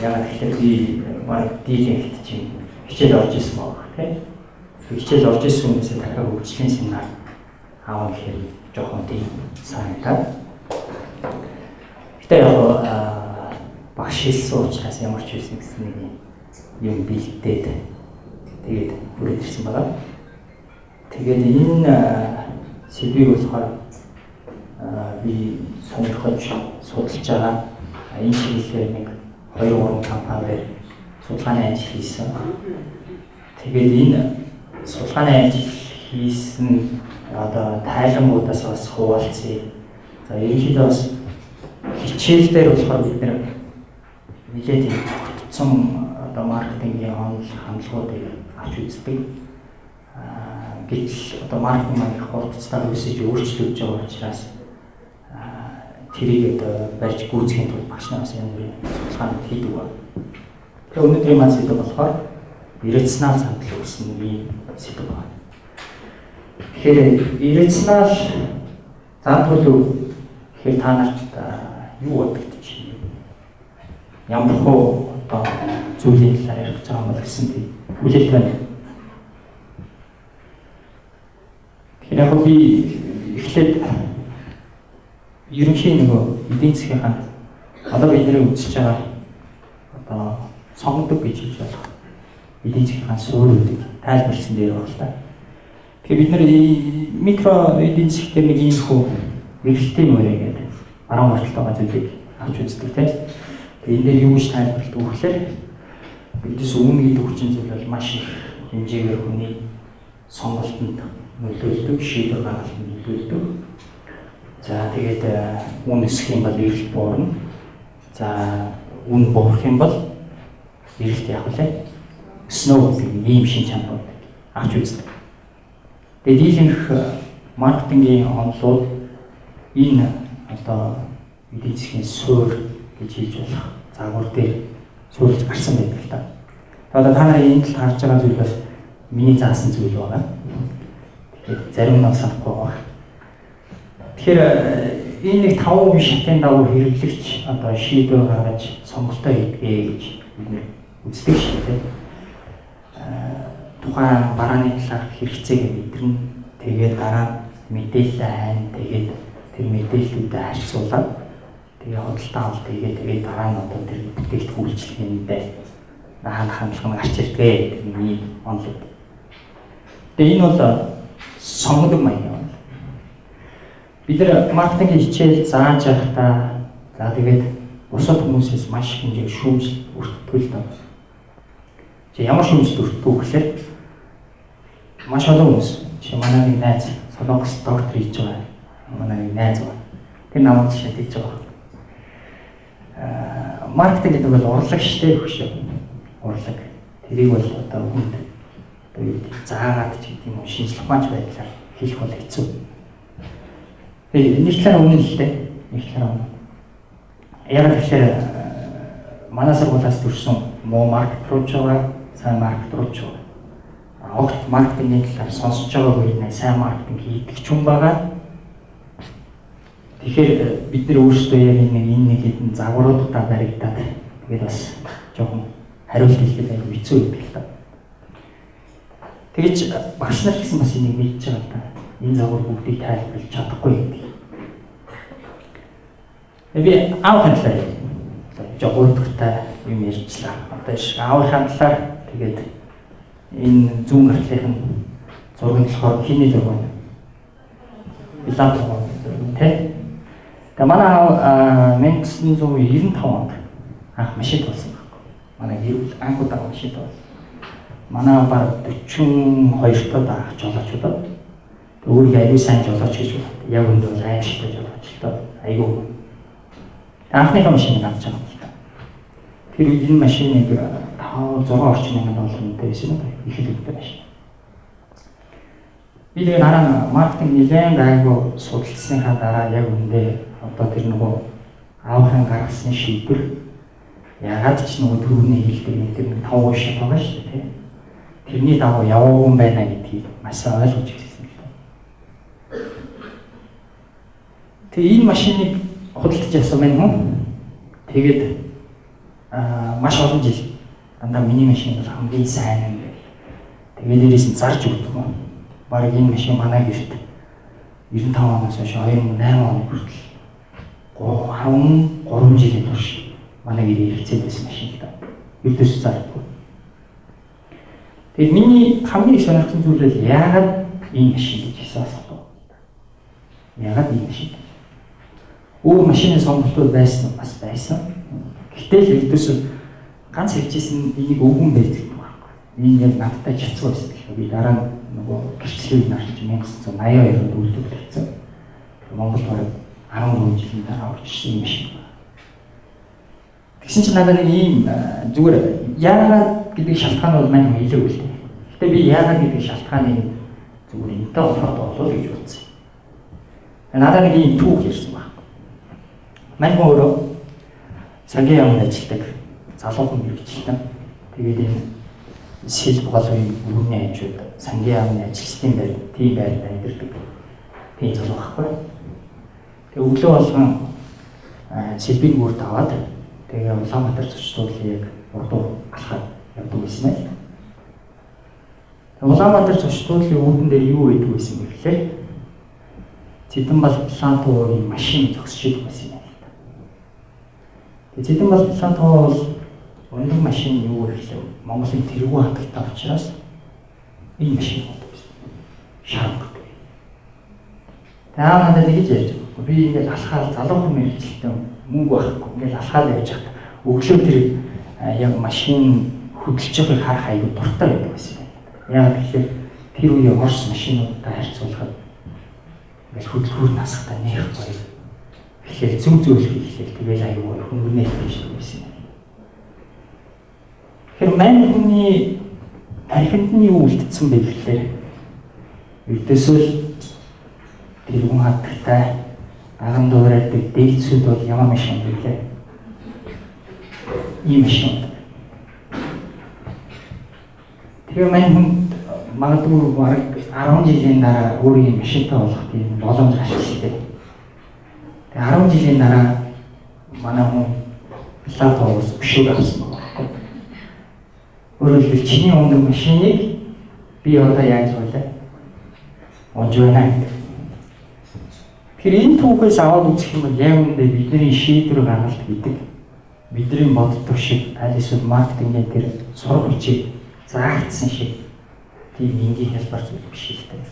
Яагаад гэхээр би баг дийлэнхт чинь хичээл орж исэн байгаа тийм. Хичээл орж исэн хүмүүсээ дахиад хөгжлийн семинар аав гэхээр жоохон тийм санагдаад. Гэтэ яг багш хэлсэн учраас ямар ч байсан гэсэн нэг юм бэлдээд тэгээд хүрээд ирсэн байгаа. Тэгээд энэ сэдвийг болохоор би сонирхож судалж байгаа. Энэ чиглэлээр нэг 2 3 компаниар судалгааны ажил хийсэн. Тэгээд энэ судалгааны ажил хийсэн одоо тайлангуудаас бас хуваалцъя. За ерөнхийдөө бас хичээл дээр болохоор бид нэр нэлээд тийм тогтцсон одоо маркетингийн онол хандлагуудыг авч үздэг. Гэтэл одоо маркетинг маань их хурдцтай өсөж өөрчлөгдөж байгаа учраас тэрийг одоо барьж гүйцэхийн тулд багш нар бас янз бүрийн судалгаанууд хийдэг байна. Тэгэхээр өнөөдрийн маань сэдэв болохоор иррационал зан төлөв гэсэн ийм сэдэв байна. Тэгэхээр иррационал зан төлөв гэхээр та нарт юу бодогдож байна? Ямар хуу одоо зүйлийн талаар ярих гэж байгаа юм бол гэсэн тийм хүлээлт байна. Тэгэхээр яг би эхлээд ерөнхий нөгөө эдийн засгийнхаа одоо бидний үзэж байгаа одоо сонгодог гэж хэлж болох эдийн засгийнхаа суурьуудыг тайлбарласан дээр байна л да. Тэгэхээр бид нэр микро эдийн засаг дээр нэг ийм хүү эргэлтийн мөрөө гэдэг баруун гарталтай байгаа зүйлийг авч үздэг тийм. Тэгээ энэ дээр юу гэж тайлбарладаг вэ гэхээр бидээс өмнө гэдэг хүчин зүйл бол маш их хэмжээгээр хүний сонголтод нөлөөлдөг, шийдвэр гаргалтанд нөлөөлдөг. За тэгээд үн өсөх юм бол эрэлт буурна. За үн буурах юм бол эрэлт яах вэ? Өснө гэдэг ийм шин чанарууд авч үздэг. Тэгээд дийлэнх маркетингийн онолууд энэ одоо эдийн засгийн суурь гэж хэлж болох загвар дээр суурилж гарсан байдаг л та. Одоо та нарын энэ талд харж байгаа зүйл бас миний заасан зүйл байгаа. Тэгэхээр зарим нь санахгүй байгаа. Тэгэхээр энэ нэг 5 шатын дагуу хэрэглэгч одоо шийдвэр гаргаж сонголтоо хийдгээ гэж бид нэр үздэг шүү дээ. Тухайн барааны талаарх хэрэгцээг мэдэрнэ. Тэгээд дараа нь мэдээлэл айн, тэгээд тэр мэдээллүүдэд харьцуулаад тэгээ худалдаа авалт хийгээд тэгээд дараа нь одоо тэр бүтээгдэхүүн үйлчилгээндээ хаана хандлага нь гарч ирдэг тэр нэг онолог. Тэгээ энэ бол сонгодог маяг юм. Бид нар маркетингийн хичээл зааж байхдаа за тэгээд бусад хүмүүсээс маш их хэмжээ шүүмжил өртдөг л даа. Чи ямар шүүмжил өртдөг вэ гэхээр маш олон хүмүүс чи манай нэг найз Солонгос доктор хийж байгаа. Манай нэг найз байна. Тэр намайг жишээ хийж байгаа. Маркетинг гэдэг бол урлаг штэ хөшөө. Урлаг. Тэрийг бол одоо хүнд одоо юу гэдэг заагаад ч гэдэг юм уу шинжлэх ухаанч байдлаар хийх бол хэцүү. Тэгээ нэг талаар үнэн л дээ. Нэг талаар үнэн. Яг тэгэхээр манай сургуулиас төрсэн муу маркет руу ч байгаа, сайн маркет руу ч байгаа. Огт маркетингийн талаар сонсож байгаагүй нэ сайн маркетинг хийдэг ч юм байгаа. Тэгэхээр бид нар өөрсдөө яг энэ нэг хэдэн загваруудаа баригдаад тэгээд бас жоохон хариулт хэлэхэд аюу хэцүү байдаг л та. Тэгэж багш нар гэсэн бас энийг мэдж байгаа л та. Энэ загвар бүгдийг тайлбарлаж чадахгүй гэдэг. Би аавынхаа талаар жоо гуйдагтай юм ярьчлаа. Одоо иш аавынхаа талаар тэгээд энэ зүүн гартлынх нь зураг нь болохоор хиний зураг байна. Билан зураг тий. Тэгээ манай аав 1995 онд анх машин болсон байхгүй. Манай гэр бүл анх удаа машин болсон. Манай аав баг 42 тод анх жолоочудаа. Өөрийгөө аюу сайн жолооч гэж боддог. Яг үндэ бол аимшигтай жолооч л доо. Айгүй. Анхныхаа машиныг авч байгаа юм л та. Тэр үед энэ машиныг 5 6 орчим мянган доллар үнэтэй байсан юм байна. Их л үнэтэй машин. Би тэгээ дараа нь маркетинг нэлээд гайгүй судалсныхаа дараа яг үндэ одоо тэр нөгөө аавынхаа гаргасан шийдвэр ягаад ч нөгөө түрүүний хэлдэг нэг тэр 5 шат байгаа шүү дээ тий. Тэрний дагуу яваагүй юм байна гэдгийг маш сайн ойлгож ирсэн л дээ. Тэгээ энэ машиныг худалдаж авсан байна хүн. Тэгээд маш олон жил дандаа миний машин бол хамгийн сайн юм байл. Тэгээд дээрээс нь зарж өгдөг юм. Бараг энэ машин манай гэрт 95 оноос хойш 2008 оны хүртэл 13 жилийн турш манай гэрээ хэрэгцээд байсан машин л да. Ердөөс зардаггүй. Тэгээд миний хамгийн их сонирхсан зүйл бол яагаад энэ машин гэж хэлсэн асуулт. Яагаад энэ машин? Өөр машины сонголтууд байсан уу? Бас байсан. Гэтэл ердөөсөө ганц хэлжсэн энийг өвгөн байдаг юм байхгүй. Энэ яг надтай чацгүй байсан гэх. Би дараа нь нөгөө гэрчлэлийг нарчиж 1982 онд үйлдвэрлэгдсэн. Монгол бараг 13 жилийн дараа орж ирсэн юм шиг. Тэгсэн чинь надад нэг ийм зүгээр яагаад гэдэг шалтгаан бол маань хэлээгүй л дээ. Гэтэ би яагаад гэдэг шалтгааныг зүгээр энэтэй холбоотой болов гэж бодсон. Надад нэг ийм түүх ярьсан баг. Мань хүн өөрөө сангийн яамд ажилладаг залуухан мэргэжилтэн. Тэгээд энэ сэлб голын өвөрний хажууд сангийн яамны ажилчдын байр, тийм байранд амьдардаг. Тийм залуу байхгүй. Тэгээ өглөө болгон сэлбийн гүрт аваад тэгээ Улаанбаатар зочдлыг урдуу алхаад явдаг байсан байл. Улаанбаатар зочдлын үүдэн дээр юу байдаг байсан бэ гэхээр Цэдэнбал Платогийн машин зогсож идэг байсан юм байна. Тэгээ Цэдэнбал Плато бол ундаг машин юу вэ гэхээр Монголын тэргүүн хатагтай учраас энэ машин ундаг байсан. Шар гэдэг. Тэгээ аав надад ингэж ярьж байгаа. Би ингээд алхаал залуухан мэргэжилтэн мөнгө байхгүй. Ингээд алхаал явж байхад өглөө тэр яг машин хөдөлж байгааг харах аягүй дуртай байдаг байсан юм. Яг тэгэхээр тэр үеийн Орос машинуудтай харьцуулахад ингээл хөдөлгүүр насахтаа нэх гоё. Тэгэхээр зөв зөвлөх хийхлээр тэгэл аягүй хөнгөнөө хийж байсан юм. Тэгэхээр мань хүний тархинд нь юу үлдсэн бэ гэхээр ердөөсөө л тэргүүн хатагтай даган дуурайдаг дээдсүүд бол ямар машин вэ лээ? Ийм машин. Тэгээ мань хүнд магадгүй бараг 10 жилийн дараа өөрийн машинтай болох тийм боломж гарч ирлээ. Тэгээ 10 жилийн дараа манай хүн Платоос өшөөг авсан байгаа байхгүй. Өөрөөр хэлбэл чиний ундаг машиныг би одоо яаж вэ? Унж байна гэдэг. Тэгэхээр энэ түүхээс аваад үзэх юм бол яг үүндээ бидний шийдвэр гаргалт гэдэг бидний боддог шиг аль эсвэл маркетингийн тэр сурах хүчийг заагдсан шиг тийм энгийн хялбар зүйл биш л дээ.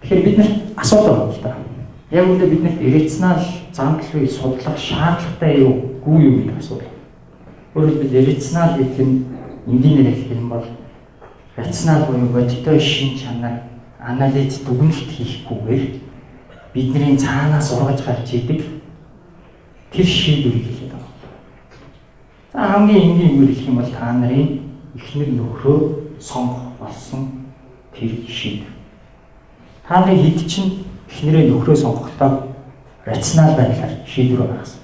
Тэгэхээр бид нарт асуудал байна л да. Яг үүндээ бид нарт иррационал замдлыг судлах шаардлагатай юу, үгүй юу гэдэг асуудал. Өөрөөр хэлбэл иррационал гэдэг нь энгийнээр хэлэх юм бол рационал буюу бодиттой шин чанар анализ дүгнэлт хийхгүйгээр бидний цаанаас ургаж гарч идэг тэр шийдвэрийг хэлээд байгаа. За хамгийн энгийн үгээр хэлэх юм бол та нарын эхнэр нөхрөө сонгох болсон тэр шийдвэр. Та нарын хэд чинь эхнэрээ нөхрөө сонгохдоо рационал байдлаар шийдвэр гаргасан.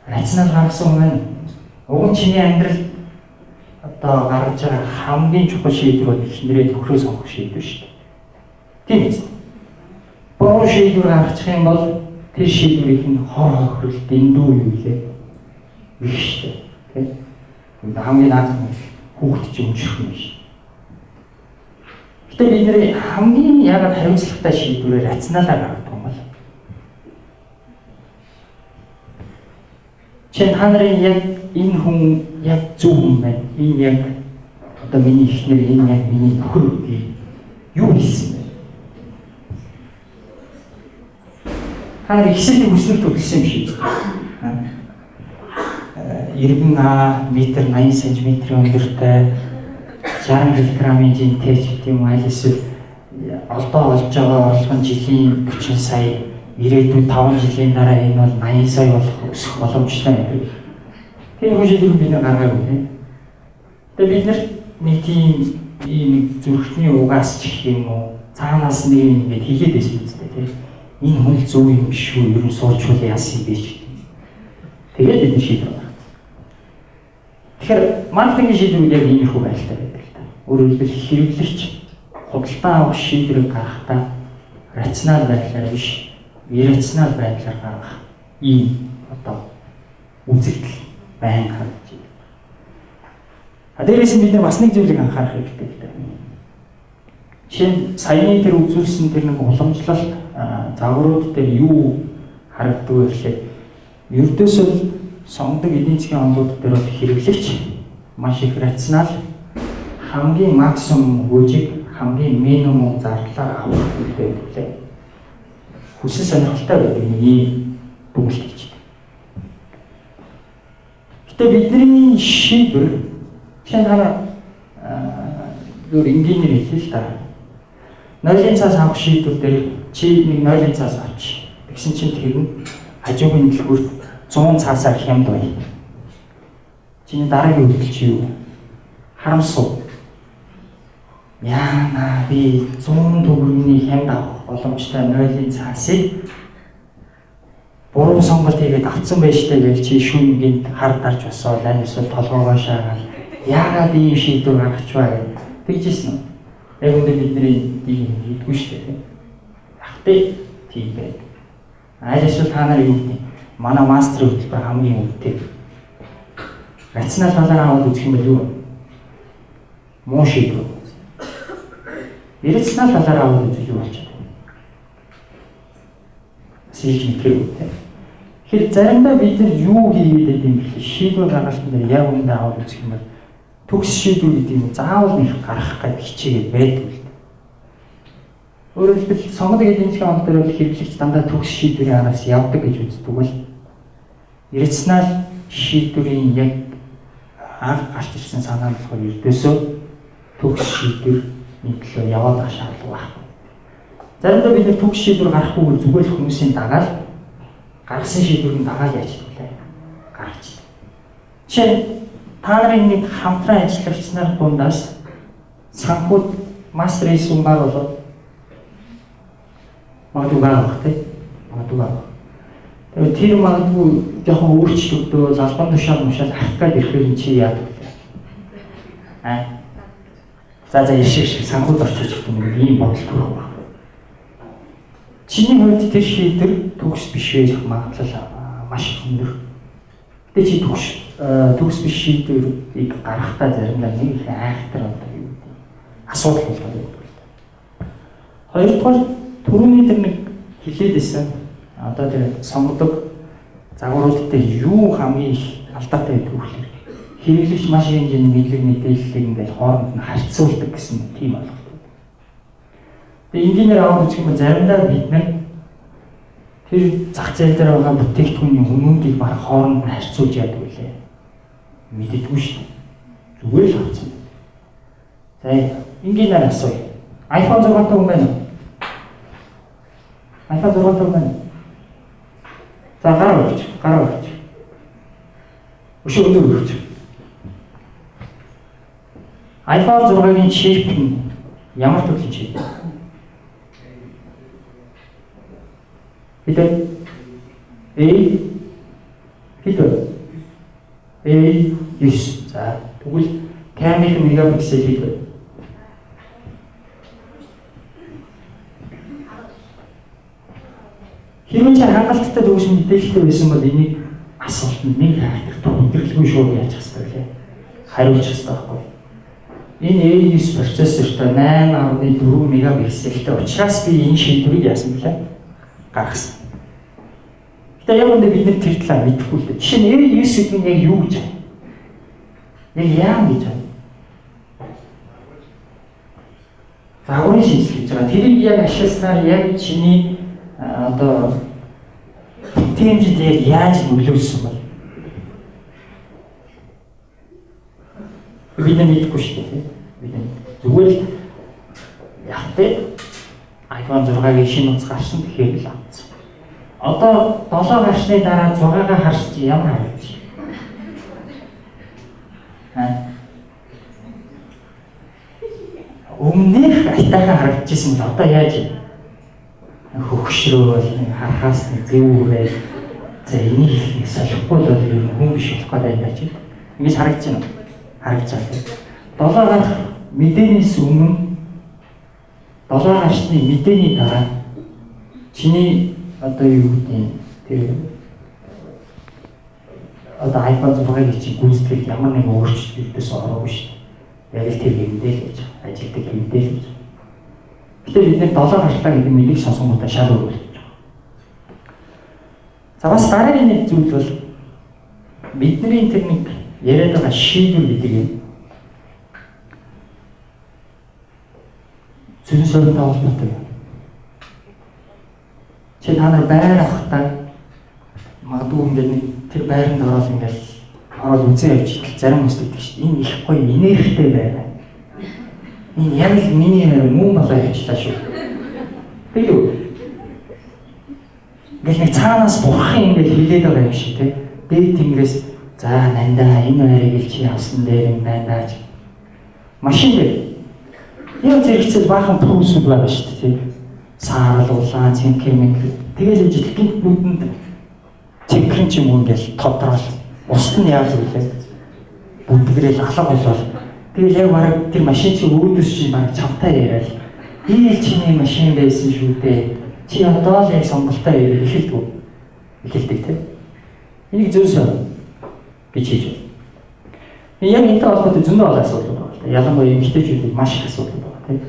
Рационал гаргасан хүн уг нь чиний амьдрал одоо гаргаж байгаа хамгийн чухал шийдвэр бол эхнэрээ нөхрөө сонгох шийдвэр шүү дээ. Тийм биз? Буруу шийдвэр гаргачих юм бол тэр шийдвэрийнх нь хор хохирол дэндүү юу лээ? Их шүү дээ. Тийм. Хамгийн наад нь хүүхд чинь өмчрөх юм биш. Гэтэ бид нэр хамгийн яагаад хариуцлагатай шийдвэрээ рационалаар гаргадаг юм бол чи та нарын яг энэ хүн яг зөв хүн байна. Энэ яг одоо миний эхнэр, энэ яг миний нөхөр гэж юу хэлсэн бэ? Та нар Excel-ийн хүснэгт хөдөлсөн юм шиг. 90 А метр 80 см өндөртэй 60 кг-ын жинтэй ч гэдэг юм аль эсвэл олдоо олж байгаа орлого нь жилийн 40 сая, ирээдүйд 5 жилийн дараа энэ бол 80 сая болох өсөх боломжтой юм. Тийм хүчээр бид нар гаргаагүй тийм. Тэгээ бид нарт нэг тийм ийм нэг зүрхний угаас ч гэх юм уу цаанаас нэг юм ингээд хийгээд байсан юм тийм. Энэ хүн зөв юм биш үү? Ер нь сурчвал яасан юм бэ ч гэдэг. Тэгээд бид шийдвэр гаргасан. Тэгэхээр маркетингийн шийдвэр яг иймэрхүү байдалтай байдаг л та. Өөрөөр хэлбэл хэрэглэгч худалдаа авах шийдвэрийг гаргахдаа рационал байдлаар биш иррационал байдлаар гаргах ийм одоо үзэгдэл байн харагдаж байна. А дээрээс нь бид нар бас нэг зүйлийг анхаарах хэрэгтэй л дээ. Жишээ нь саяны тэр үзүүлсэн тэр нэг уламжлалт загварууд дээр юу харагддаг вэ гэхлээр ердөөсөө сонгодог эдийн засгийн онолууд дээр бол хэрэглэгч маш их рационал хамгийн максимум өгөөжийг хамгийн минимум зардлаар авах хэрэгтэй байдаг лээ. Хүсэл сонирхолтой байдаг нэг ийм дүгнэлт хийж байна. Гэтэ бидний шийдвэр жишээ нь хараа зүгээр энгийнээр хэлье л та. Нойлын цаас авах шийдвэр дээр чи нэг нойлын цаас авч. Тэгсэн чинь тэр нь хажуугийн дэлгүүрт 100 цаасаар хямд бай. Чиний дараагийн үйлдэл чи юу? Харамсав. Яана би 100 төгрөгийн хямд авах боломжтой нойлын цаасыг буруу сонголт хийгээд авцсан байж тээ гэж чи шүн гинт хар дарж босоод аль эсвэл толгоогоо шаагаад яагаад ийм шийдвэр гаргач вэ гэж тэгжсэн үү? Яг үндэ бидний ийм хийдгүй шүү дээ. Ахтай тийм байд. Аль эсвэл та нар юу гэдэг? Манай мастерын хөтөлбөр хамгийн үнэтэй. Рационал талаар аваад үзэх юм бол юу? Муу шийдвэр. Иррационал талаар аваад үзэх юу болчих вэ? Сэлж мэдэхгүй те. Тэгэхээр заримдаа бид нар юу хийгээд байд юм бэ? Шийдвэр гаргалтан дээр яг үүндээ аваад үзэх юм бол төгс шийдвэр гэдэг юм заавал нэг гаргах гээд хичээгээд байдаг л дээ. Өөрөөр хэлбэл сонгодог эдийн засгийн онол дээр бол хэрэглэгч дандаа төгс шийдвэрийн араас явдаг гэж үздэг бол иррационал шийдвэрийн яг анх гарч ирсэн санаа нь болохоор ердөөсөө төгс шийдвэрийн төлөө яваад байх шаардлага байхгүй. Заримдаа бид нар төгс шийдвэр гаргахгүйгээр зүгээр л хүмүүсийн дагаал гаргасан шийдвэрийн дагаал яаж хийх вэ? Гаргачихдаг. Жишээ нь та нарын нэг хамтран ажиллагч нар дундаас санхүүд мастер хийсэн баг болов магадгүй байгаа бах тий. Магадгүй байгаа. Тэгээд тэр магадгүй жоохон өөрчлөгдөөл албан тушаал мушаал ахих гээд ирэхээр эн чи яадаг вэ? Аа. За ишиг шиг санхүүд орчиж гэх юм ийм бодол төрөх байх. Чиний хувьд тэр шийдвэр төгс биш байх магадлал маш өндөр. Гэтэ чи төгс биш шийдвэрийг гаргахтаа заримдаа нэг их айхтар одоо юу гэдэг асуудал болдог юм байна. Хоёрдугаар түрүүний тэр нэг хэлээд байсан. Одоо тэр сонгодог загварууд дээр юу хамгийн их алдаатай байдаг вэ гэхээр хэрэглэгч маш их хэмжээний мэдлэг мэдээллийг ингээл хооронд нь харьцуулдаг гэсэн тийм ойлголт. Тэгээ энгийнээр аваад үзэх юм бол заримдаа бид нар тэр зах зээл дээр байгаа бүтээгдэхүүний үнүүдийг баг хооронд нь харьцуулж яадаг үлээ. Мэддэггүй шүү дээ. Зүгээр л авсан. За энгийнээр асууя. iPhone 6 та хүн байна уу? iPhone 6 та хүн байна уу? За гараа өгч, гараа өгч. Өшөө өндөр өгч. iPhone 6-гийн чип нь ямар төрлийн чип? Хэдэ? A хэдэ? A9. За тэгвэл камерын мегапиксел хэд вэ? Хэрвээ чи хангалттай төгс мэдээлэлтэй байсан бол энийг асуултанд нэг характертай хүндрэлгүй шууд яаж хэвээр лээ. Хариулж хэвээр байхгүй. Энэ A9 процессортой 8.4 мегапикселтэй учраас би энэ шийдвэрийг яасан бэлээ? Гаргасан. Гэтэ яг үндэ бид нар тэр талаар мэдэхгүй л дээ. Жишээ нь A9 гэдэг нь яг юу гэж байна? Яг яа гэж байна? Загварын шинжилгээ хийж байгаа. Тэрийг яг ашигласнаар яг чиний одоо бүтээмжид яг яаж нөлөөлсөн бол бид нар мэдэхгүй шүү дээ. Бид нар зүгээр л яг тэ iPhone 6-гийн шинэ утас гарсан тэгэхээр л авсан. Одоо 7 гарсны дараа 6-гаа харсан чи ямар харагдаж байна? Өмнөх айтайхан харагдчихсан бол одоо яаж хөгшрөөл харахаас нэг зэвүүрээ за энийг их солихгүй бол ер нь хүн биш болох гэдэг юм чи. Ингэж харагдаж байна уу? Харагдаж байна. 7 гарах мэдээнээс өмнө 7 гарсны мэдээний дараа чиний одоо юу гэдэг тэр одоо iPhone 6-ыг чинь гүйцэтгэл ямар нэгэн өөрчлөлтөөс ороогүй шүү дээ. Яг л тэр хэвдээ л гэж ажилтдаг хэвдээ л гэж. Гэтэ бид нэр 7 гарлаа гэдэг мэдийг сонсонгуудаа шал өөр болж байгаа. За бас дараагийн нэг зүйл бол бидний тэр нэг яриад байгаа шийдвэр гэдэг юм. Зүүн сөрөнтэй холбоотой. Чи та нар байр авахдаа магадгүй ингээд нэг тэр байранд ороод ингээд ороод үзээ явж итэл зарим хүмүүс гэдэг чинь энэ их гоё энергитэй байр байна. Энэ яг л миний мөн болоо явчлаа шүү. Тэгэлүү. Ингээл нэг цаанаас бурхан ингээд хилээд байгаа юм шиг тий. Дээд тэнгэрээс за нандаа энэ байрыг л чи авсан дээр юм байна даа. Машин дээр яг зэрэгцэл баахан пүүсүүд байгаа шүү дээ тий. Саарал улаан цэнхэр мэнхэр тэгэл ижил гинт нүдэнд цэнхэр ч юм уу ингээл тодорхойл ус нь яаж үлээ бүдгэрэл алга болол тэгэл яг бараг тэр машин чи өөдөөс чи бараг чамтай яриад ийл чиний машин байсан шүү дээ. Чи одоо л яг сонголтоо эхэлдэг. Эхэлдэг тий. Энийг зөв гэж хийж байна. Яг энэтэй холбоотой зөндөө олон асуудал байгаа л да. Ялангуяа эмэгтэйчүүдэд маш их асуудал байгаа тий.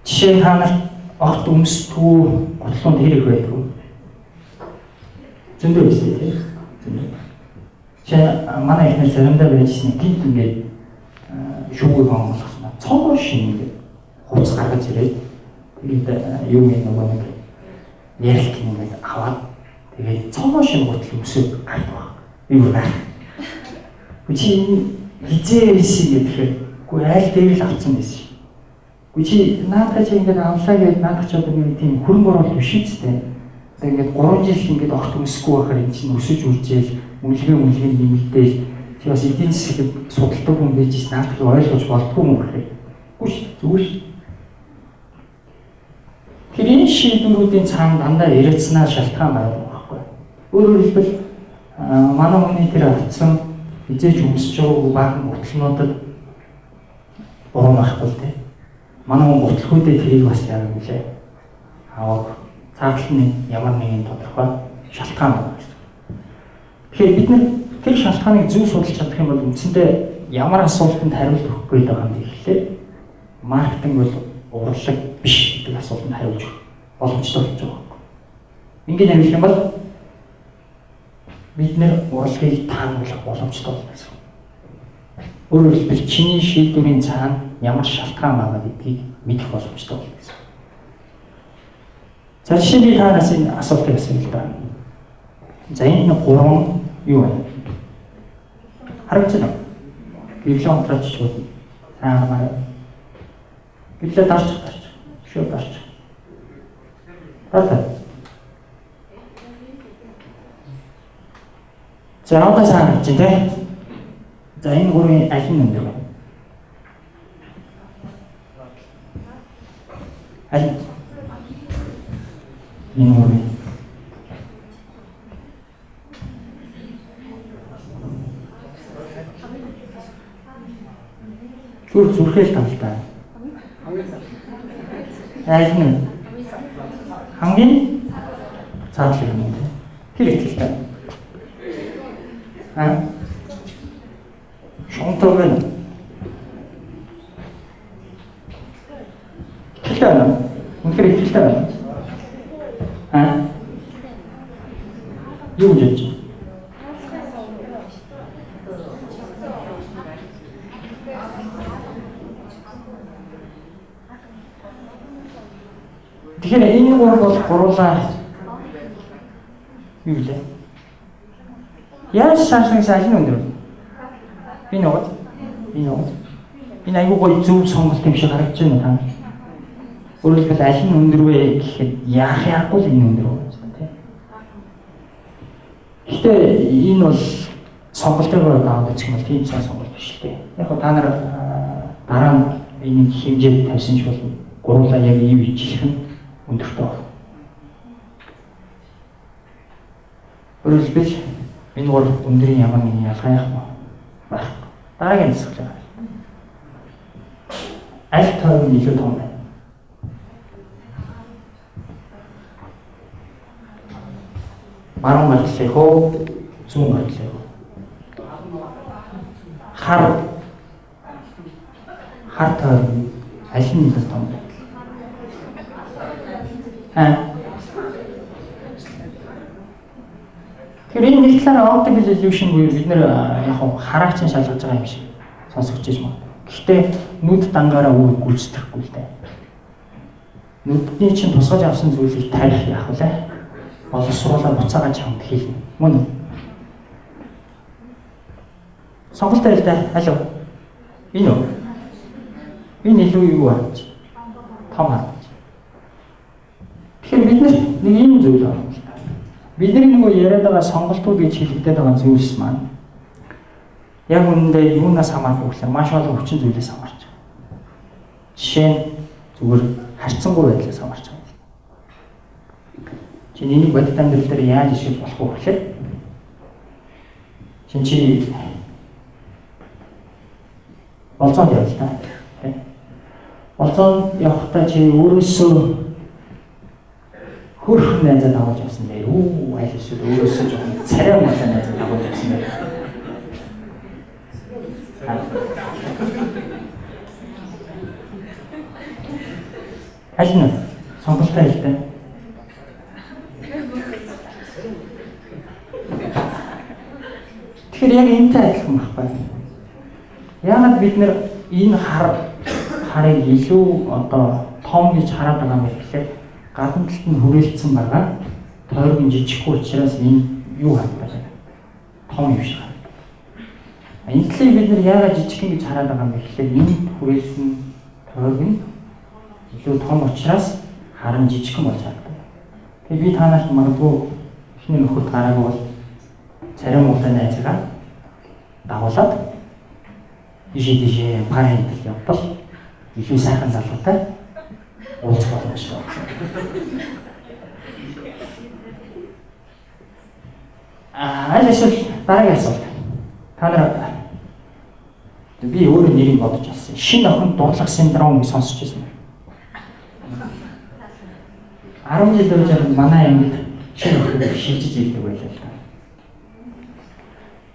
Жишээ нь та нарт огт өмсдгүү гутлуунд хэрэг байдгүй. Зөндөө байсан тий. Зөндөө. Жишээ манай эхнэр заримдаа байжсэн гинт ингээд шүүгийг онгойлгосон. Цогоо шин ингээд хувцас гаргаж ирээд тэгээд юу юм нөгөө нэг ярилт ингээд аваад тэгээд цогоо шин гутал өмсөд гардаг баг. Юу байх. Чи хизээ байсан гэхээр үгүй айл дээр л авцсан байсан. Үгүй чи наадах чи ингээд авлаа гэж наадах чи одоо нэг тийм хөрөнгө оруулалт биш үстэй. Одоо ингээд 3 жил ингээд огт өмсөхгүй байхаар эн чинь өсөж үржээл үнэлгээ нэмэгдээл чи бас эдийн засгийг судалдаг хүн байж наадахыг ойлгож болдгоо юм гэхээр үгүй шүү зүгээр шүү. Тэр энэ шийдвэрүүдийн цаана дандаа яриадснаа шалтгаан байгаа байхгүй. Өөрөөр хэлбэл манай хүний тэр авцсан хизээч өмсөж байгаагүй баахан гутлнуудад буруу байхгүй л дээ. Манай хүн гутлахүүдээ тэрийг бас яадаг үлээ. Аваад цаатал нь ямар нэгэн тодорхой шалтгаан байна гэсэн. Тэгэхээр бид нар тэр шалтгааныг зөв судалж чадах юм бол үндсэндээ ямар асуултанд хариулт өгөх гээд байгаа юм бэ гэхлээр маркетинг бол урлаг биш гэдэг асуултанд хариулж боломжтой болж байгаа юм. Ингээд хариулах юм бол бид нэр урлагийг таамаглах боломжтой болно гэсэн. Өөрөөр хэлбэл чиний шийдвэрийн цаана ямар шалтгаан байгаа гэдгийг мэдэх боломжтой болно гэсэн. За жишээ нь би танаас энэ асуултыг асууя л да. За энэ гурван юу вэ? Харагдаж байна уу? Гэрлээ унтраач ч болно. Сайн хармаар. Гэрлээ дарч. Шөө дарч. Дарч. За одоо сайн харагдаж байна тий. За энэ гурвын аль нь өндөр вэ? Аль? Энэ гурвын. Зүгээр зүрхэл тавлаа. Аль нь? Хамгийн цаатлаг юм тий. Тэр ихтэй. Аа. Шонтой байна. Ихтэй байна. Үнэхээр ихтэй байна. Аа. Юу гэж бодож байна? Тэгэхээр энэ гурав бол гурлаа юу лээ? Яаж шаарсан аль нь өндөр вэ? Энэ уу? Энэ уу? Энэ айгүй гоё зөв сонголт юм шиг харагдаж байна та. Өөрөөр хэлбэл аль нь өндөр вэ гэхэд яах яахгүй л энэ өндөр байна тийм. Гэхдээ энэ бол сонголтыг аваад үзэх юм бол тийм сайн сонголт биш л дээ. Яг та нар дараа нь энийг хэмжээд тавьсан ч болно. Гурлаа яг ийм ижилх нь өндөртэй байна. Өөрөөр хэлбэл энэ гурав өндрийн ямар нэгэн ялгаа яах вэ? Байх. Дараагийн засаглал. Аль тойрон илүү том байна? Баруун гар талынх уу? Зүүн гар талынх уу? Хар хар тойрог аль нь илүү том бэ? Тэгэхээр энэ нэг талаараа optical illusion буюу бид нэр яг хараагчин шалгаж байгаа юм шиг сонсогдож иж магадгүй. Гэхдээ нүд дангаараа үйл гүйцэтгэхгүй л дээ. Нүдний чинь тусгаж авсан зүйлийг тарих яах вэ? Боловсруулаад буцаагаа чамд хийлнэ. Мөн үү? Сонголтоо л да. Алуу. Энэ үү? Энэ илүү юу харагдаж? Том харагдаж. Тэгэхээр бид нар нэг ийм зүйл байна л да. Бидний нөгөө яриад байгаа сонголтууд гэж хэлэгдээд байгаа зүйлс маань яг үнэндээ юунаас хамаарх вэ гэхээр маш олон хүчин зүйлээс хамаарч байгаа. Жишээ нь зүгээр харьцангуй байдлаас хамаарч байгаа. Чи энийг бодит амьдрал дээр яаж ашиглах болох вэ гэхээр чи болзоонд явна л та. Болзоонд явахдаа чи өөрөөсөө хөөрхөн найзаа дагуулж явсан дээр үү аль эсвэл өөрөөсөө жоохон царай муулаа найзаа дагуулж явсан дээр. Аль нь сонголтоо хэлдэг. Тэгэхээр яг энэтэй адилхан байхгүй. Яагаад бид нэр энэ харыг илүү одоо том гэж хараад байгаа юм бэ гэхээр гадна талд нь хүрээлцсэн байгаа тойрог нь жижиггүй учраас энэ юу харагдаж байна? Том юм шиг харагдав. Энэ талыг бид нар яагаад жижигхэн гэж хараад байгаа юм бэ гэхээр энэ хүрээлсэн тойрог нь илүү том учраас харан жижигхэн болж харагдав. Тэгээ би та нарт магадгүй эхний нөхөрт гараагүй бол царай муутай найзгаа дагуулад ийшээ тийшээ пар хийдэл явбал илүү сайхан залуутай уулзах боломжтой байна. Аль эсвэл дараагийн асуулт. Та нар би өөрөө нэрийг бодож авсан. Шинэ охин дурлах синдром гэж сонсч байсан. 10 жил байж байхад манай ангид шинэ охин шилжиж ирдэг байлаа л да.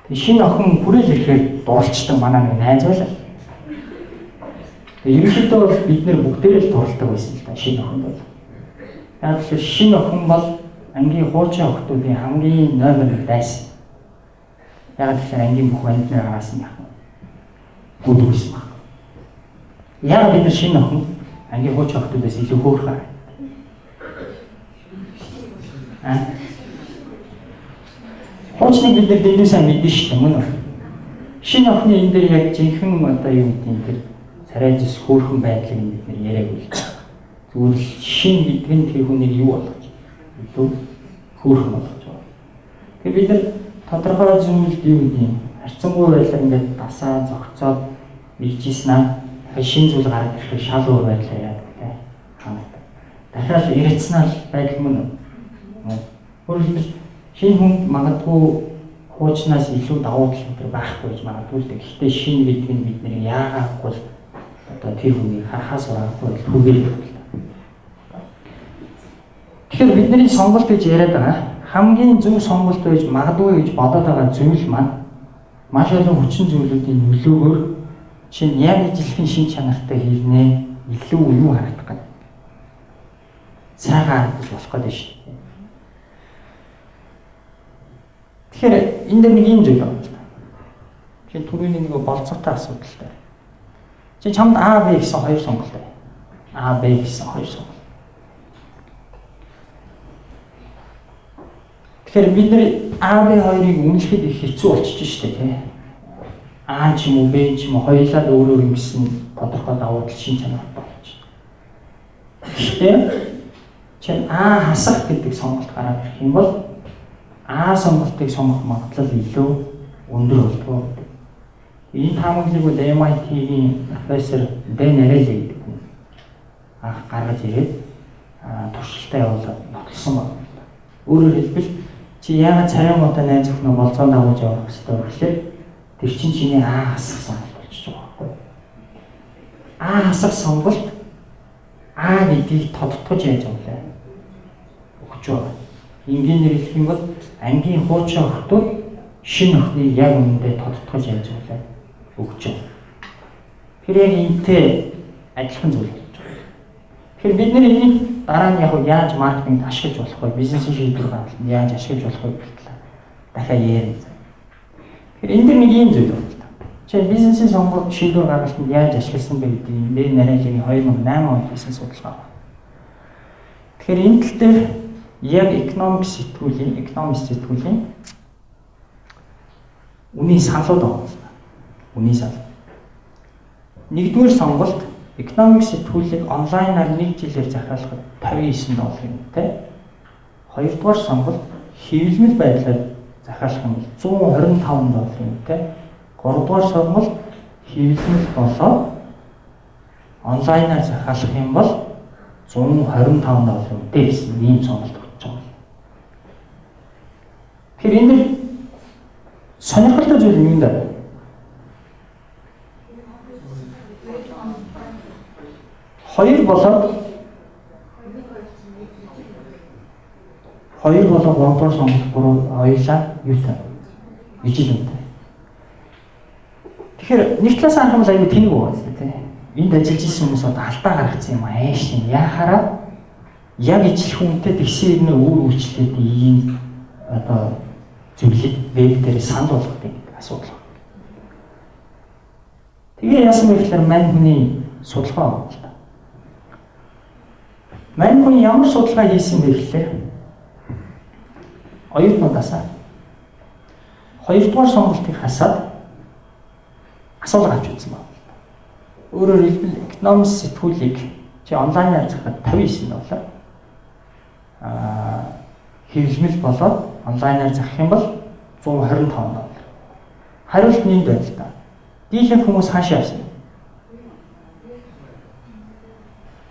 Тэгээ шинэ охин хүрээл ирэхээр дурлцдаг манай нэг найз байлаа. Тэгээ ерөнхийдөө бол бид нэр бүгдээрээ л дурлдаг байсан л да шинэ охинд бол. Яг л шинэ охин бол ангийн хуучин охтуудын хамгийн номер 1 дайсан. Яг тэгэхээр ангийн бүх амьтны араас нь яах вэ? Гүдэг байсан баг. Яг бид нар шинэ охин ангийн хуучин охтуудаас илүү хөөрхөн. Хуучныг бид нар дэндүү сайн мэднэ шүү дээ, мөн үү? Шинэ охины энэ дээр яг жинхэнэ одоо юу гэдэг юм тэр царай зүс хөөрхөн байдлыг бид нар яриаг үл. Зүгээр л шин гэдэг нь тэр хүнийг юу болгож илүү хөөрхөн болгож байгаа. Тэгэхээр бид нар тодорхой зүйлд юу гэдэг юм харьцангуй байдлаар ингээд дасаа зохицоод ирж ийсэн аа. Дахиад шинэ зүйл гараад ирэхээр шал өөр байдлаа яадаг те ханагдаг. Дахиад ирээдснаа л байдал мөн үү? Өөрөөр хэлбэл шинэ хүнд магадгүй хуучнаас илүү давуу тал энэ байхгүй гэж магадгүй л дээ. Гэхдээ шинэ гэдэг нь бид нэр яагаахгүй л одоо тэр хүнийг харахаас ураагүй л түгээр л та. Тэгэхээр бидний сонголт гэж яриад байгаа хамгийн зөв сонголт байж магадгүй гэж бодоод байгаа зүйл маань маш олон хүчин зүйлүүдийн нөлөөгөөр чинь яг ижилхэн шин чанартай хэрнээ илүү юу харагдах гэдэг. Сайхан харагдаж болох гэдэг шүү дээ. Тэгэхээр энэ дээр нэг юм зүйл байна л да. Чи түрүүний нэг болцоотой асуудал дээр. Чи чамд А, Б гэсэн хоёр сонголт байна. А, Б гэсэн хоёр сонголт. Тэгэхээр бид нэр А, Б хоёрыг үнэлэхэд их хэцүү болчихж штэ тий. А ч юм уу Б ч юм уу хоёулаа өөр өөр юмсэн тодорхой давуу тал шин чанартай болж. Гэхдээ чинь А хасах гэдэг сонголт гараад ирэх юм бол А сонголтыг сонгох магадлал илүү өндөр болдгоо. Энэ таамаглалыг бол MIT-ийн профессор Дэн Арели гэдэг хүн анх гаргаж ирээд туршилтаа явуулаад нотлсон байна. Өөрөөр хэлбэл чи яагаад царай муутай найз охиноо болзоонд дагуулж явах ёстой вэ гэхлээр тэр чинь чиний А хасах сонголт болчихж байгаа байхгүй. А хасах сонголт А гэдгийг тодтогч яаж явуулаа? Өгч байгаа. Энгийнээр хэлэх юм бол ангийн хуучин охтууд шинэ охиныг яг үнэндээ тодтогч яаж байгаа өгч байгаа. Тэр яг энэтэй адилхан зүйл болж байгаа. Тэгэхээр бид нэр энийг дараа нь яг яаж маркетингд ашиглаж болох вэ? Бизнесийн шийдвэр гаргалтанд яаж ашиглаж болох вэ гэх талаар дахиад ярина. Тэгэхээр энэ дэр нэг ийм зүйл байна л да. Жишээ нь бизнесийн сонголт шийдвэр гаргалтанд яаж ашигласан бэ гэдгийг Мэр Нарайлын 2008 онд хийсэн судалгаа байна. Тэгэхээр энэ тал дээр яг экономик сэтгүүлийн үнийн саналууд байна л да. Үнийн санал. Нэгдүгээр сонголт экономик сэтгүүлийг онлайнаар нэг жилээр захиалахад $59 юм те. Хоёрдугаар сонголт хэвлэмэл байдлаар захиалах юм бол $125 юм те. Гуравдугаар сонголт хэвлэмэл болоод онлайнаар захиалах юм бол $125 юм те гэсэн ийм сонголт өгч байгаа. Тэгэхээр энэ дэр сонирхолтой зүйл нь юунд вэ? Хоёр болоод гуравдугаар сонголт гурав хоёулаа юутай? Ижил үнэтэй. Тэгэхээр нэг талаас харах юм бол аюу тэнэг байгаа зү тэ. Энд ажиллаж исэн хүмүүс одоо алдаа гаргацсан юм ааш юм. Яхаараа яг ижил хүнтэй тэгсэн ирнэ үр үйлчлээд ийм одоо зүйлийг веб дээр санал болгох гэдэг асуудал. Тэгээ яасан бэ гэхээр мань хүний судалгаа байна л да. Мань хүн ямар судалгаа хийсэн бэ гэхээр оюутнуудаасаа хоёрдугаар сонголтыг хасаад асуулга авч үзсэн байна. Өөрөөр хэлбэл экономик сэтгүүлийг чи онлайнаар захиад $59 хэвлэмэл болоод онлайнаар захих юм бол $125. Хариулт нь энд байна л да. Дийлэнх хүмүүс хаашаа явсан бэ?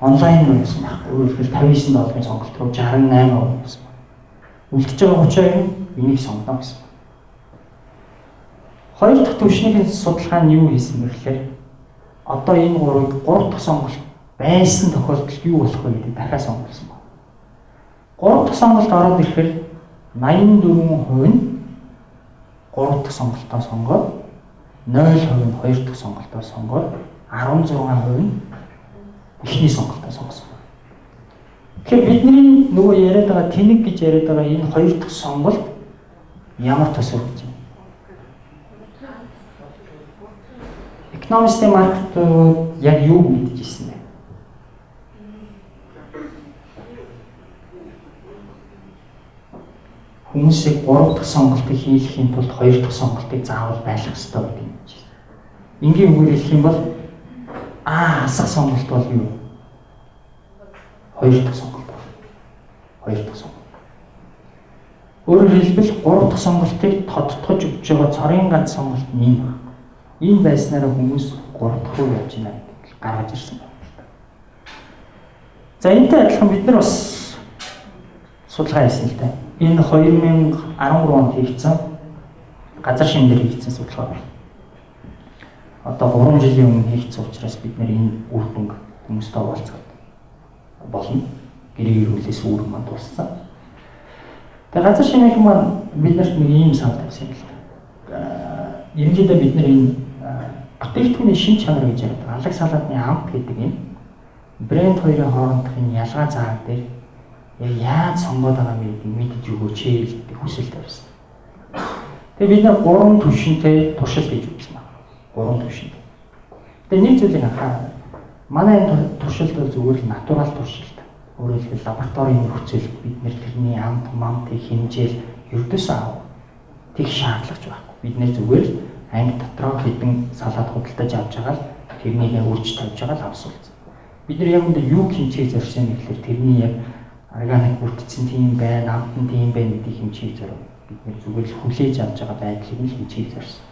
Онлайн руу явсан байхгүй. Өөрөөр хэлбэл $59-ын сонголт руу 68% явсан байна. Үлдэж байгаа 32% нь энийг сонгоно гэсэн байна. Хоёр дахь түвшний судалгаа нь юу хийсэн бэ гэхээр одоо энэ гурвыг гурав дахь сонголт байсан тохиолдолд юу болох вэ гэдгийг дахиад сонгосон байна. Гурав дахь сонголт ороод ирэхээр 84% нь гурав дахь сонголтоо сонгоод 0% нь хоёр дахь сонголтоо сонгоод 16% нь эхний сонголтоо сонгосон байна. Тэгэхээр бидний нөгөө яриад байгаа тэнэг гэж яриад байгаа энэ хоёр дахь сонголт ямар төсөв гэж байна? Экономистийн маркетинг яг юу мэдэж ирсэн бэ? Хүмүүсийг гурав дахь сонголтыг хийлгэхийн тулд хоёр дахь сонголтыг заавал байх ёстой гэдэг юм чинь. Энгийн үгээр хэлэх юм бол хасах сонголт бол юу? Хоёр дахь сонголт. Хоёр дахь сонголт. Өөрөөр хэлбэл гурав дахь сонголтыг тодтогч өгч байгаа цорын ганц сонголт нь энэ байна. Энэ байснараа хүмүүс гурав дахь руу явж байна гэдгийг гаргаж ирсэн байна. За энэтэй адилхан бид нар бас судалгаа хийсэн л дээ. Энэ 2013 онд хийгдсэн газар шин дээр хийгдсэн судалгаа байна. Одоо 3 жилийн өмнө хийгдсэн учраас бид нэр энэ үр дүнг хүмүүстэй хуваалцах болно. Гэрээ ирүүлээс үүрэг маань дууссан. Тэгээ газар шинийхэн маань бид нарт нэг ийм санал тавьсан юм л да. Ерөнхийдөө бид нар энэ бүтээгдэхүүний шин чанар гэж яриад байгаа. Алаг салаатны амт гэдэг энэ брэнд хоёрын хоорондох энэ ялгаа зааг дээр яг яаж сонгоод байгаа юм гэдгийг мэдэж өгөөч гэдэг хүсэл тавьсан. Тэгээ бид нар 3 түвшинтэй туршилт хийж үзсэн байна. 3 түвшинтэй. Тэгээ нэг зүйлийг анхаарал. Манай энэ туршилт бол зүгээр л натурал туршилт. Өөрөөр хэлбэл лабораторийн нөхцөл бид нэр тэрний амт, мамтыг хэмжээл ердөөсөө ав. Тэг шаардлагач байхгүй. Бид нэр зүгээр л анги дотроо хэдэн салаад худалдаж авч байгаа л тэрнийг яг үрж тавьж байгаа л авсуулсан. Бид нар яг үндэ юу хэмжээг зорьсон юм гэхээр тэрний яг органик бүрдсэн тийм байна, амт нь тийм байна гэдгийг хэмжээг зорив. Бид нэр зүгээр л хүлээж авч байгаа байдлыг нь хэмжээг зорьсон.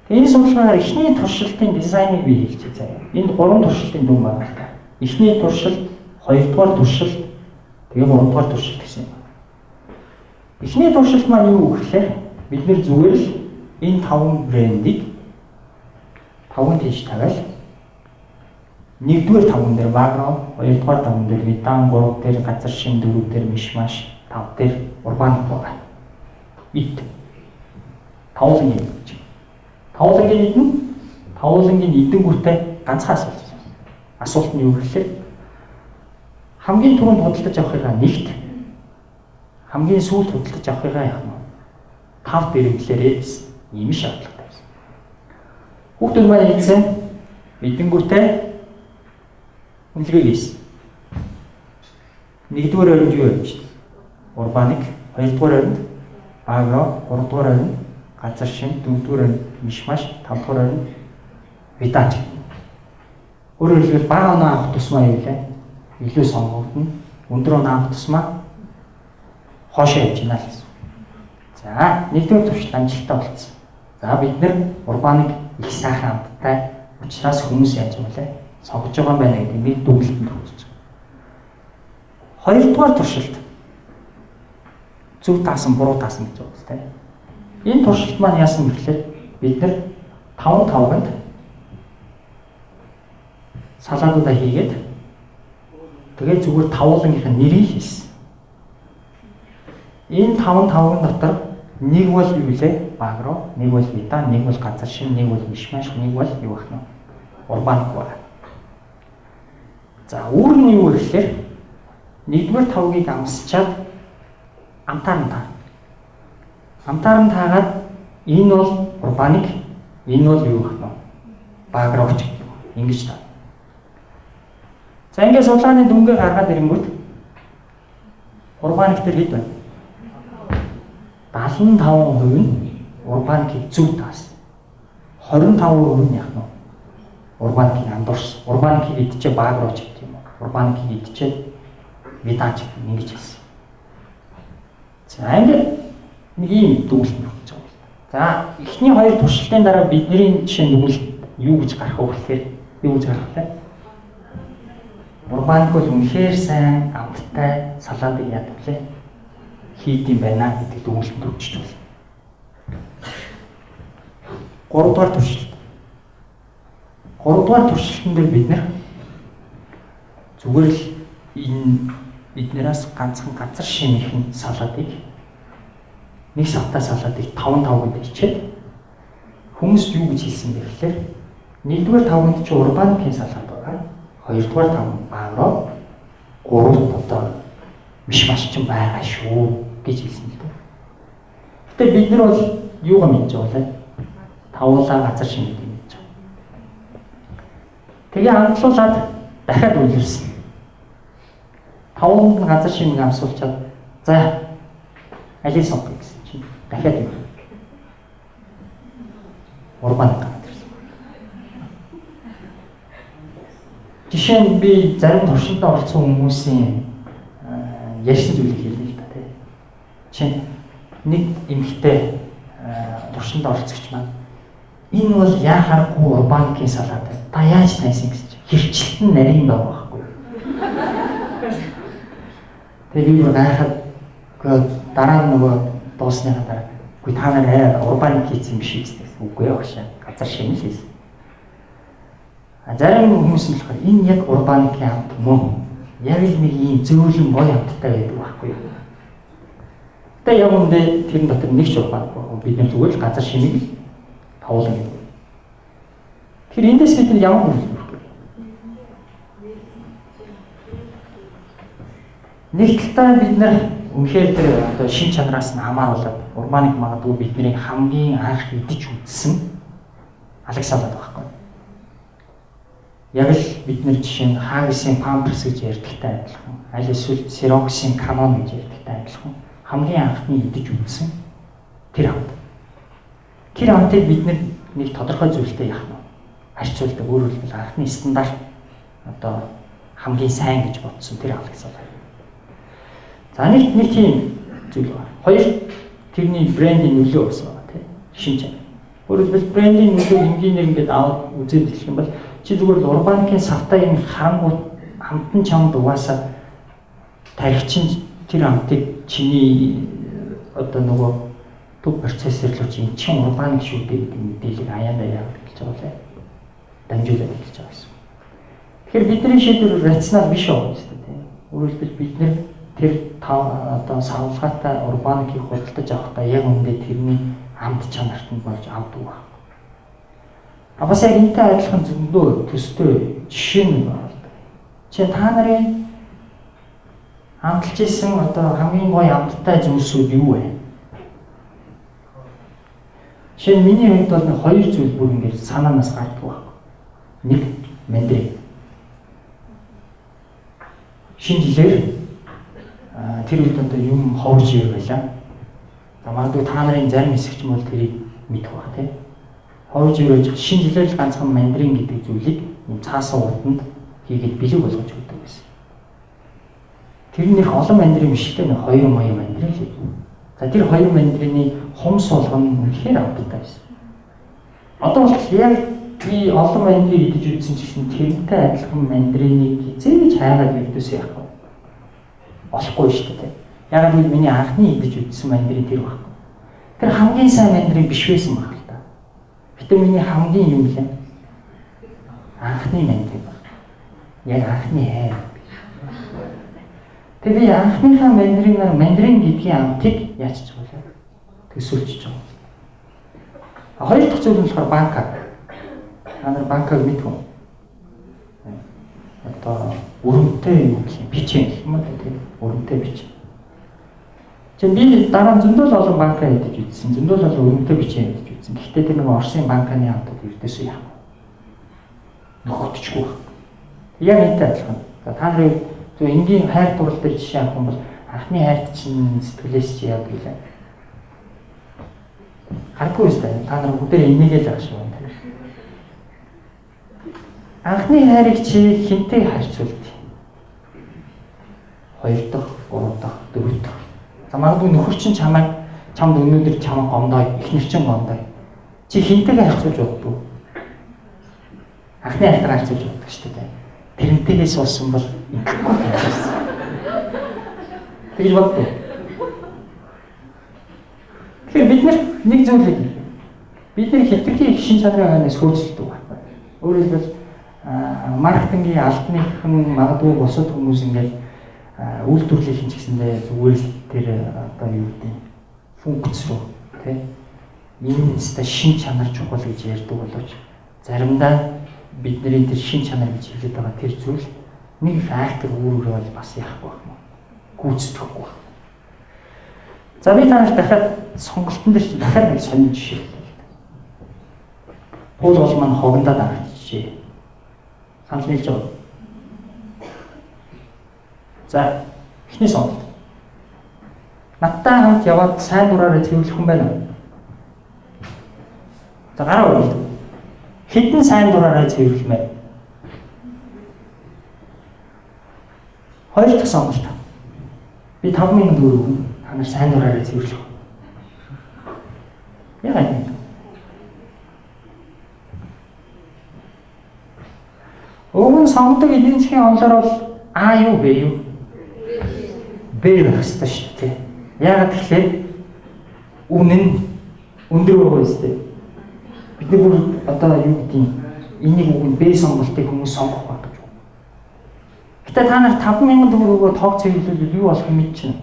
Тэгээ энэ судалгаагаар эхний туршилтын дизайныг би хийчихье заяа. Энд 3 туршилтын дүн байна л та. Эхний туршилт, хоёрдугаар туршилт, тэгээ гуравдугаар туршилт гэсэн юм. Эхний туршилт маань юу гэхээр бид нэр зүгээр л энэ 5 брендийг 5 тийш тавиал Нэгдүгээр тавган дээр Вагро, хоёрдугаар тавган дээр Видан, 3 дээр газар шим, 4 дээр Мишмаш, 5 дээр Урбаник байгаа. Ид. Тавуулангийн гэж. Тавуулангийн идэн, тавуулангийн идэнгүүтээ ганцхан асуулт. Асуулт нь юу гэхээр хамгийн түрүүнд худалдаж авахыгаа нэгт, хамгийн сүүлд худалдаж авахыгаа яах нь 5 дэрэмлээрээ гэсэн ийм шаардлага тавьсан. Хүүхдүүд маань ийдсэн идэнгүүтээ үнэлгээ хийсэн. Нэгдүгээр оронд юу явж байна? Урбаник, хоёрдугаар оронд Агро, гуравдугаар оронд газар шим, дөрөвдүгээр оронд Мишмаш, тавдугаар оронд Видач. Өөрөөр хэлбэл бага оноо авах тусмаа юу лээ? Илүү сонгогдно. Өндөр оноо авах тусмаа хоошоо явж байна л гэсэн. За, нэгдүгээр туршилт амжилттай болцсон. За, бид нэр Урбаник их сайхан амттай учраас хүмүүс яаж юм бэ? Сонгож байгаа юм байна гэдэг нэг дүгнэлтэнд хүрч байгаа. Хоёрдугаар туршилт зөв таасан, буруу таасан гэж байна тийм. Энэ туршилт маань яасан бэхлээр бид нар 5 тавганд салаадуудаа хийгээд тэгээ зүгээр тавуулангийнх нь нэрийг хийсэн. Энэ 5 тавган дотор нэг бол юу лээ? Багро, нэг бол Вида, нэг бол газар шим, нэг бол Мишмаш, нэг бол юу байх нь? Урбаник байна. За, үүр нь юу вэ гэхээр нэгдүгээр тавгийг амсчаад амтаар нь таа. Амтаар нь таагаад энэ бол Урбаник, энэ бол юу байх нь? Багро гэж ингэж таа. За, ингээд судалгааны дүнгээ гаргаад ирэнгүүт Урбаник дээр хэд байна? 75% нь Урбаникийг зөв таасан. 25% нь яах нь? Урбаникийг андуурсан. Урбаникийг идчихээ Багро ч гэдэг юм уу? Урбаникийг идчихээ Видач гэдэг юм ингэж хэлсэн. За, ингээд нэг ийм дүгнэлт өгч байгаа юм. За, эхний хоёр туршилтын дараа бидний жишээ дүгнэлт юу гэж гарах вэ гэхээр юу гэж гарах вэ? Урбаник бол үнэхээр сайн амттай салаадыг яадаг лээ? Хийд юм байна гэдэг дүгнэлтэнд хүрч байна. Гуравдугаар туршилт. Гуравдугаар туршилтан дээр бид нэр зүгээр л энэ биднээс ганцхан газар шимийнхэн салаадыг нэг савтай салаадыг 5 тавганд ичээд хүмүүс юу гэж хэлсэн бэ гэхээр нэгдүгээр тавганд чи Урбаникийн салаад байгаа. Хоёрдугаар тавганд Багро, гуравт одоо Мишмаш ч байгаа шүү гэж хэлсэн л дээ. Гэтэ бид нар бол юугаа мэдж байгаа вэ? Тавуулаа газар шим гэдэг мэдж байгаа. Тэгээ амтлуулаад дахиад үлүүлсэн. Тавууланд нь газар шимийг амсуулчаад за алийг сонгох гэсэн чинь дахиад юу? Урбаник гараад ирсэн. Жишээ нь би зарим туршилтанд оролцсон хүмүүсийн ярьсан зүйлийг хэлнэ л да тий. Жишээ нь нэг эмэгтэй туршилтанд оролцогч маань энэ бол яахааргүй Урбаникийн салаад та яаж таньсан гэсэн чинь хэрчлэлт нь нарийн байгаа байхгүй. Тэгээ би бүр гайхаад дараа нь нөгөө дуусныхаа дараа үгүй та нар Урбаник хийсэн юм биш үү гэсэн. Үгүй ээ багшаа газар шим л хийсэн. А зарим хүмүүс нь болохоор энэ яг Урбаникийн амт мөн. Яг л нэг ийм зөөлөн гоё амттай байдаг байхгүй юу. Гэтэ яг үндэ тэрэн дотор нэг ч Урбаник байхгүй. Бид нар зүгээр л газар шимийг л тавуулна гэдэг. Тэгэхээр эндээс бид нар ямар дүгнэлт өгөх вэ? Нэг талдаа бид нар үнэхээр тэр одоо шин чанараас нь хамааруулаад Урбаник магадгүй бидний хамгийн анх идэж үзсэн алаг салаад байхгүй. Яг л бид нар жишээ нь Хаггисийн Памперс гэж ярьдагтай адилхан, аль эсвэл Xerox-ийн Canon гэж ярьдагтай адилхан хамгийн анхны идэж үзсэн тэр амт. Тэр амтыг бид нэг тодорхой зүйлтэй яах нь харьцуулдаг. Өөрөөр хэлбэл анхны стандарт одоо хамгийн сайн гэж бодсон тэр алаг салаад. За нэг тийм зүйл байна. Хоёр тэрний брендийн нөлөө бас байгаа тийм шин чанар. Өөрөөр хэлбэл брендийн нөлөө энгийнээр ингээд аваад үзээд хэлэх юм бол чи зүгээр л Урбаникийн савтай юм харангуут амтан чамд угаасаа тархичин тэр амтыг чиний одоо нөгөө төв процессор руу чи эн чинь Урбаник шүү дээ гэдэг мэдээллийг аяандаа яагаад хэлж байгаа вэ? Дамжуулаад хэлж байгаа гэсэн. Тэгэхээр бидний шийдвэр рационал биш байгаа юм шүү дээ. Өөрөөр хэлбэл бид нэр тэр одоо савлгаатай урбаникийг худалдаж авахдаа яг үүндээ тэрний амт чанарт нь болж авдаг байна. А бас яг энэтэй адилхан зөндөө төстэй жишээ нь байна. Жишээ нь та нарын амталж исэн одоо хамгийн гоё амттай зүйлсүүд юу вэ? Жишээ нь миний хувьд бол нэг хоёр зүйл бүр ингэж санаанаас гардаг байхгүй. Нэг мандарин. Шинэ жилээр тэр үед одоо юм ховж ир байлаа. За магадгүй та нарын зарим хэсэг ч юм бол тэрийг мэдэх байх тийм. Ховж ир байж шинэ жилээр л ганцхан мандарин гэдэг зүйлийг юм цаасан уданд хийгээд бэлэг болгож өгдөг байсан. Тэр нэх олон мандарин биш л дээ, хоёр маяг мандарин л. За тэр хоёр мандарины хумс болгоно үнэхээр амттай байсан. Одоо бол яг би олон мандарин идэж үзсэн ч гэсэн тэрнтэй адилхан мандариныг хизээж хайгаад ирдээс яахгүй. Олохгүй шүү дээ. Яг л миний анхны идэж үзсэн мандарин тэр байхгүй. Тэр хамгийн сайн мандарин биш байсан баг л та. Гэтэ миний хамгийн юм лээ. Анхны мандарин баг. Яг анхны хайр. Тэг би анхныхаа мандаринаар мандарин гэдгийн амтыг яачих вэ? Төсөөлчих байгаа. Хоёр дахь зүйл нь болохоор банка. Та нар банкаг мэдв үү? Одоо өрөмтэй юу гэх юм? Бичэн гэх юм уу тийм өрөмтэй бичэн. Чи би дараа нь зөндөл олон банка идэж үзсэн. Зөндөл олон өрөмтэй бичэн идэж үзсэн. Гэхдээ тэр нэг Оросын банканы амтад ердөөсөө яахгүй. Нөхөдчихгүй. Яг энэтэй адилхан. За та нарын зөв энгийн хайр дурлал дээр жишээ авах юм бол анхны хайрт чинь сэтгэлээс чи яадаг гэлээ. Хардгүй юм байна. Та нар бүгдээ энийгээ л ах шиг байна. Анхны хайрыг чи хинтэй харьцуулд. 2 дахь, 3 дахь, 4 дахь. За магадгүй нөхөр чинь чамайг чамд өнөөдөр чамайг гомдоо, эхнэр чинь гомдоо. Чи хинтэйгээ харьцуулж боддгоо. Анхны хайртайгаа харьцуулж боддог шүү дээ. Тэрнтэйгээ суусан бол ингэхгүй байсан. Тэгж боддгоо. Тэгэхээр бид нар нэг зүйлийг бид нар хэтэрхий их шин чанарын хойноос хөөцөлдөг байхгүй. Өөрөөр хэлбэл маркетингийн албаныхан магадгүй бусад хүмүүс ингээл үйлдвэрлэлийн ч гэсэндээ зүгээр л тэр одоо юу гэдэг функц руу тий энэ өстой шин чанар чухал гэж ярьдаг боловч заримдаа бидний тэр шин чанар гэж хэлээд байгаа тэр зүйл нэг фактор үүргээ бол бас яахгүй байх юм гүйцэтгэхгүй байх. За би та нарт дахиад сонголтон дээр чинь дахиад нэг сонин жишээ хэлье. Пол бол маань хогондоо дарагдчихжээ. Санал нийлж байгаа. За эхний сонголт. Надтай хамт яваад сайн дураараа цэвэрлэх хүн байна уу? За гараа өргөл. Хэдэн сайн дураараа цэвэрлэмээ? Хоёр дахь сонголт. Би 5000 төгрөг өгнө. Та нар сайн дураараа цэвэрлэх. Яагаад юм? Уг нь сонгодог эдийн засгийн онолоор бол А юу Б юу? Б байх ёстой шүү дээ. Яагаад тэгэхээр үнэн нь өндөр байгаа юм шүү дээ. Бид нар бүр одоо юу гэдгийг энийг уг нь Б сонголтыг хүмүүс сонгох байх гэж байна. Гэтэ та нар 5000 төгрөгөөр тоог цэвэрлвэл юу болох юм мэдчихнэ.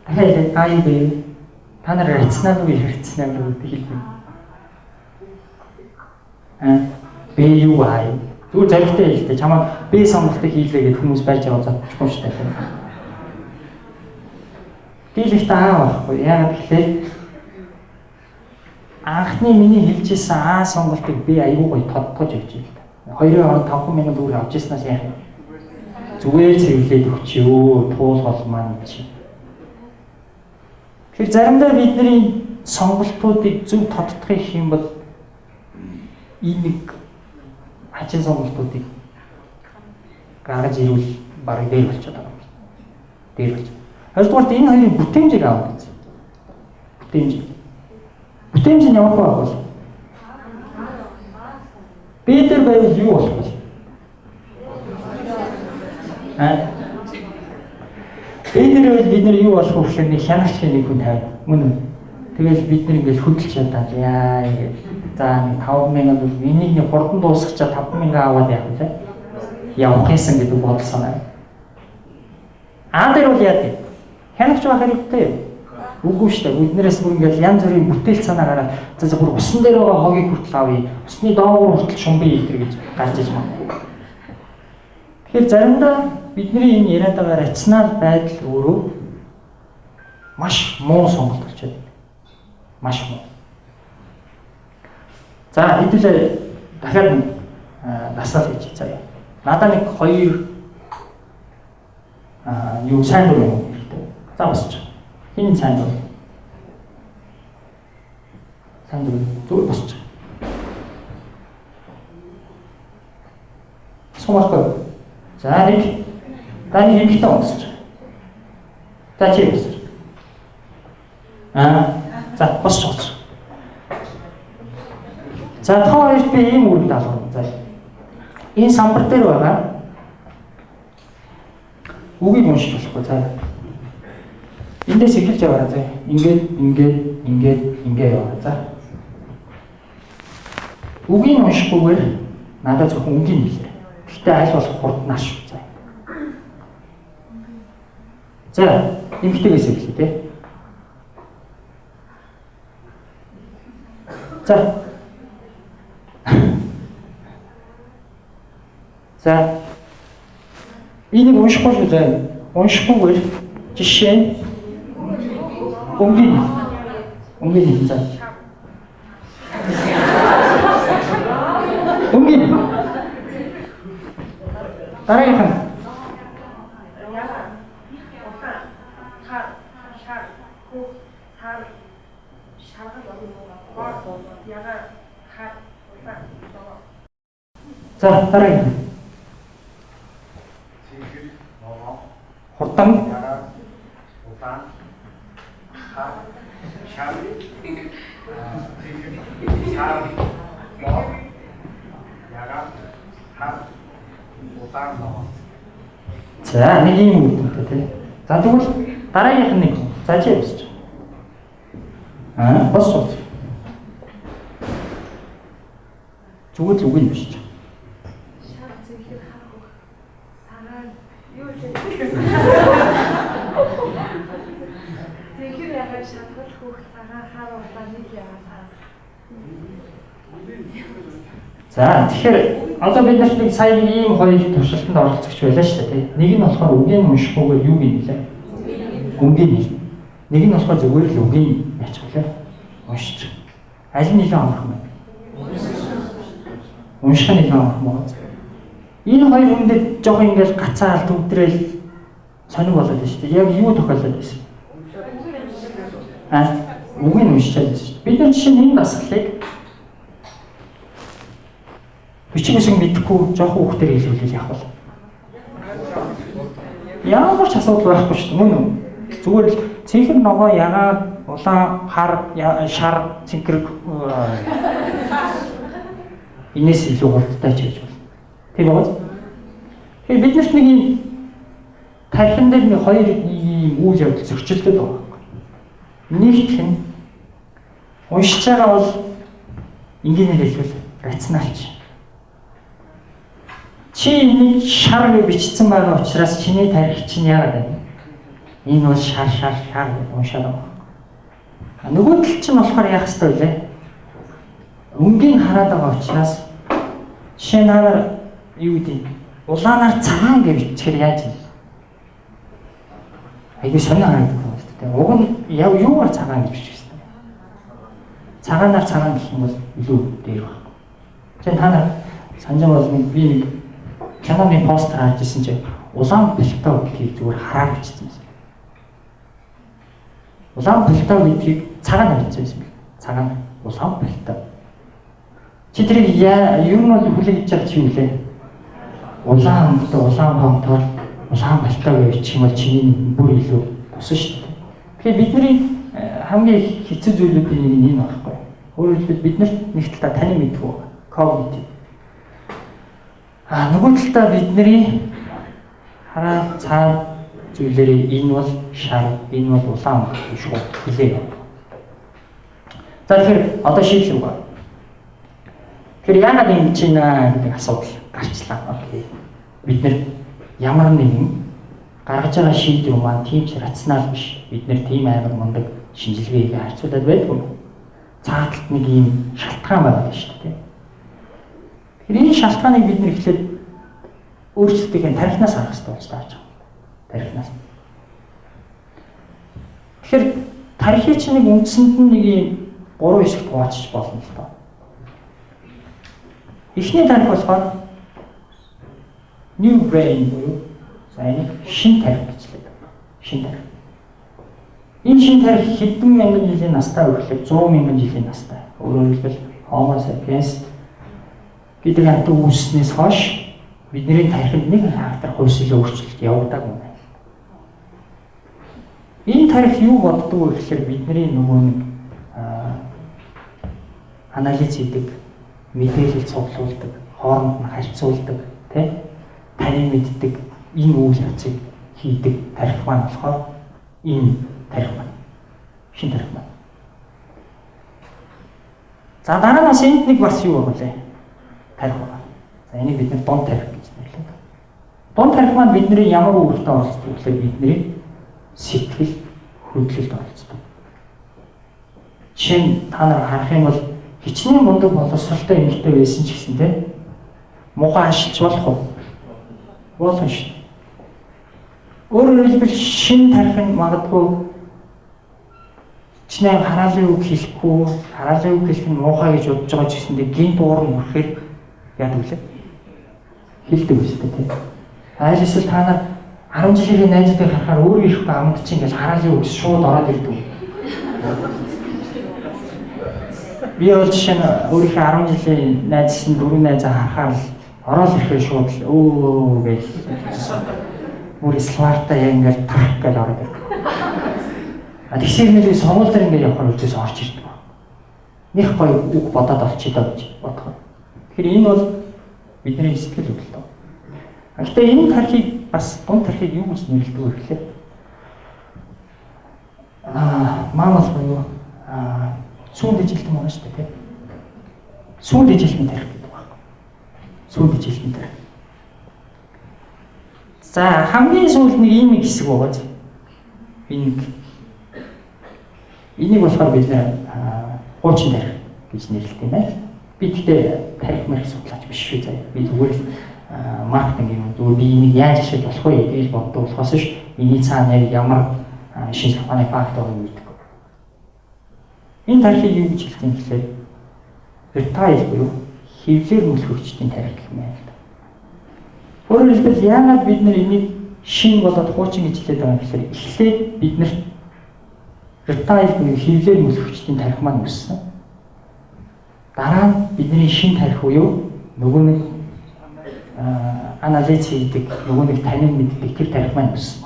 Дахиад А юу Б юу? Та нар рационал уу иррационал уу гэдэг хэлбэ. Б юу А юу? Зүгээр зоригтой хэлдэг. Чамайг Б сонголтыг хийлээ гэд хүмүүс барьж аваад задчихгүй шүү дээ. Дийлэгт А байхгүй. Яагаад гэхлээр анхны миний хэлж исэн А сонголтыг би аягүй гоё тодтогч өгч юм л та. Хоёрын хооронд 5,000 төгрөг авч ирснээс яах юм? Зүгээр цэвэрлээд өгчөө. Туулгал маань чи. Тэгэхээр заримдаа бидний сонголтуудыг зөв тодтогох юм бол энэ нэг хачин сонголтуудыг гаргаж ирвэл бараг дээр болчиход байгаа юм. Дээр болж. Хоёрдугаарт энэ хоёрын бүтээмжийг авах гэж. Бүтээмж. Бүтээмж нь ямар байх вэ? Б дээр байвал юу болох вэ? Б дээр байвал бид нар юу болох вэ гэхээр нэг хянагч нэг хүн тавина. Мөн үү? Тэгэл бид нар ингээл хөдөлж чадаад яа ингээд за нэг 5000 бол энийг нэг хурдан дуусгачаа 5000 аваад явах вэ? Явах юмсан гэдэг бодол санаа. Аа дээр бол яа гэв? Хянагч байх хэрэгтэй. Үгүй шүү дээ. Биднээс бүр ингээл янз бүрийн бүтээл санаа гараад за бүр усан дээр байгаа хогийг хүртэл авъя. Усны доогуур хүртэл шумбий идэр гэж гарч иж магадгүй. Тэгэхээр заримдаа бидний энэ яриад байгаа рационал байдал өөрөө маш муу сонголт болчиход байна. Маш муу. За хэдүүлээ дахиад дасгал хийж заяа. Надаа нэг хоёр юу сайн дурын юм хэрэгтэй. За босч. Хин сайн дур? Сайн дур зүгээр босч. Сумахгүй. За нэг таны эмэгтэй босч. За чи босч. За босч босч. За та хоёрт би ийм үр даалгавар. За энэ самбар дээр байгаа үгийг уншиж болохгүй. За эндээс эхэлж яваарай. За ингээд ингээд ингээд ингээд яваарай. За үгийг уншихгүйгээр надад зөвхөн өнгийг хэлээрэй. Гэхдээ аль болох хурднаа шүү. За. За эмэгтэйгээс эхлэе те. За. За энийг уншихгүй шүү дээ. Уншихгүйгээр жишээ нь өнгийн өнгийн за. Өнгийн. Дараагийнх нь за дараагийнх нь хурдан улаан хар шар цэнхэр сар ногоо ягаан хар улаан ногоо. За нэг юм үгтэй тий. За тэгвэл дараагийнх нь нэг. За чи босч. Босч. Зүгээр л үгийг босч. Шар цэнхэр хар хөх цагаан юу вэ? Цэнхэр ягаан шатгал хөх цагаан хар улаан нэг ягаан сар. За тэгэхээр одоо бид нарт нэг сая ийм хоёр туршилтанд оролцогч байлаа шүү дээ тий. Нэг нь болохоор үгийг уншихгүйгээр юуг нь хэлээ? Өнгийг хэлнэ. Нэг нь болохоор зүгээр л үгийг яачих вэ? Уншиж. Аль нь илүү амархан бэ? Унших нь илүү амархан байна. Энэ хоёр хүндэд жоохон ингээл гацаал төвдрэл сонир болоод байна шүү дээ. Яг юу тохиолдоод байсан? Үгийг уншичаад байсан шүү дээ. Бид нар жишээ нь энэ дасгалыг бичиг үсэг мэдэхгүй жоохон хүүхдээр хэлвэл яах вэ? Ямар ч асуудал байхгүй шүү дээ. Мөн үү? Зүгээр л цэнхэр ногоо ягаан улаан хар шар цэнхэр энэс илүү хурдтай ч гэж байна. Тийм үү? Тэгэхээр бид нарт нэг юм тархин дээр нэг хоёр ийм үйл явдал зөрчилдөд байгаа байхгүй. Нэгдэх нь уншиж байгаа бол энгийнээр хэлбэл рационалч. Чи энийг шар гэж бичсэн байгаа учраас чиний тархи чинь яагаад вэ? Энэ бол шар шар шар гэж уншаад байгаа. Нөгөө тал чинь болохоор яах ёстой вэ? Өнгийн хараад байгаа учраас жишээ нь юу гэдэг улаанаар цагаан гэж бичгээр яаж юм? Айгүй сонин харагдах юм шүү дээ. Уг нь яг юугаар цагаан гэж бичих ёстой? Цагаанаар цагаан гэх юм бол илүү дээр байна. Жишээ нь та нар санаж бол би нэг киноны постэр харж ирсэн чинь улаан пальто гэдгийг зүгээр хараад бичсэн байсан. Улаан пальто гэдгийг цагаан бичсэн байсан. Цагаан улаан пальто. Чи тэрийг ер нь бол хүлээн авч байгаа чи юу лээ? Улаан өнгөтэй улаан фонтоор улаан пальто гэж бичих юм бол чиний бүр илүү тусан шүү дээ. Тэгэхээр бидний хамгийн хэцүү зүйлүүдийн нэг нь энэ байхгүй. Өөрөөр хэлбэл бид нарт нэг талаа танин мэдгүй байгаа. Когнитив. Нөгөө талдаа бидний хараа цаана зүйлээрээ энэ бол шар, энэ бол улаан өнгө гэж шууд хэлээ яваа. За тэгэхээр одоо шийдэл өгөө. Тэгэхээр яагаад ингэж байна гэдэг асуудал гарчлаа. Окей. Бид нэр ямар нэгэн гаргаж байгаа шийдвэр маань тийм ч рационал биш. Бид нэр тийм амар мундаг шинжилгээ хийгээ харьцуулаад байдгүй. Цааталт нэг ийм шалтгаан байгаа шүү дээ. Тэгэхээр энэ шалтгааныг бид нэр эхлээд өөрсдийнхээ тархинаас харах хэрэгтэй болж таарч байгаа. Тархинаас. Тэгэхээр тархийг чинь нэг үндсэнд нь нэг ийм 3 хэсэгт хуваачиж болно л доо. Эхний тархи болохоор new brain буюу за энийг шин тархи гэж хэлдэг. Шин тархи. Энэ шин тархи хэдэн мянган жилийн настай вэ гэхлээр 100 мянган жилийн настай. Өөрөөр хэлбэл Homo sapiens гэдэг амьтан үүснээс хойш бидний тархинд нэг характер хувьсэл өөрчлөлт явагдаагүй юм байна. Энэ тархи юу боддог вэ гэхлээр бидний нөгөө нэг анализ хийдэг, мэдээлэл цуглуулдаг, хооронд нь харьцуулдаг, тий? Танин мэддэг энэ үйл явцыг хийдэг тархи маань болохоор энэ тархи маань. Шин тархи маань. За дараа нь бас энд нэг бас юу байгаа лээ? Тархи байгаа. За энийг бид нар дунд тархи гэж нэрлэдэг. Дунд тархи маань бидний ямар үүрэгтэй оролцдог вэ гэхлээр бидний сэтгэл хөдлөлд оролцдог. Жишээ нь та нар харах юм бол хичнээн мундаг боловсролтой эмэгтэй байсан ч гэсэн те муухай ашиглаж болох уу? Болно шүү. Өөрөөр хэлбэл шин тархи нь магадгүй хичнээн хараалын үг хэлэхгүй, хараалын үг хэлэх нь муухай гэж бодож байгаа ч гэсэндээ гинт уурн хүрэхээр яадаг вүлээ? Хэлдэг үстэй те. Айл эсвэл та нар 10 жилийн найзуудыг харахаар өөрөө ирэхгүй амд чинь ингээл хараалын үг шууд ороод ирдэг. Би бол жишээ нь өөрийнхөө 10 жилийн найзсан дөрвөн найзаа харахаар л ороод ирэхээр шууд л өө гэж бүр славтай яг ингээл тарах гэж ороод ирдэг. А тэгсээр нэрээ сургууль дээр ингээд явахаар үлдээс орж ирдэг. Них гоё үг бодоод олчих доо гэж бодох. Тэгэхээр энэ бол бидний сэтгэл хөдлөл. Гэхдээ энэ тархийг бас дунд тархийг юу гэж нэрлэдэг вэ гэхлээр маамал буюу сүүн дэжилтэн байгаа шүү дээ, тийм. Сүүн дэжилтэн тархи гэдэг байна. Сүүн дэжилтэн тархи. За хамгийн сүүлд нэг ийм нэг хэсэг байгаа. Энэ энийг болохоор бид нэр хуучин тархи гэж нэрлэдэг юм байна. Би гэхдээ тархи мэрх судлаач биш шүү заяа. Би зүгээр л маркетинг юм. Зүгээр би энийг яаж ашиглаж болох вэ гэж боддог болохоос биш энэний цаана яг ямар шинжлэх ухааны факт байгааг мэддэг. Энэ тархийг юу гэж хэлдэг юм гэхээр reptile буюу хевлэр мөлхөгчдийн тархи гэх юм байна л да. Өөрөөр хэлбэл яагаад бид нар энийг шин болоод хуучин гэж хэлээд байгаа юм гэхээр эхлээд бид нарт reptile буюу хевлэр мөлхөгчдийн тархи маань үүссэн. Дараа нь бидний шин тархи буюу нөгөө нэг анализ хийдэг, нөгөө нэг танин мэддэг тэр тархи маань үүссэн.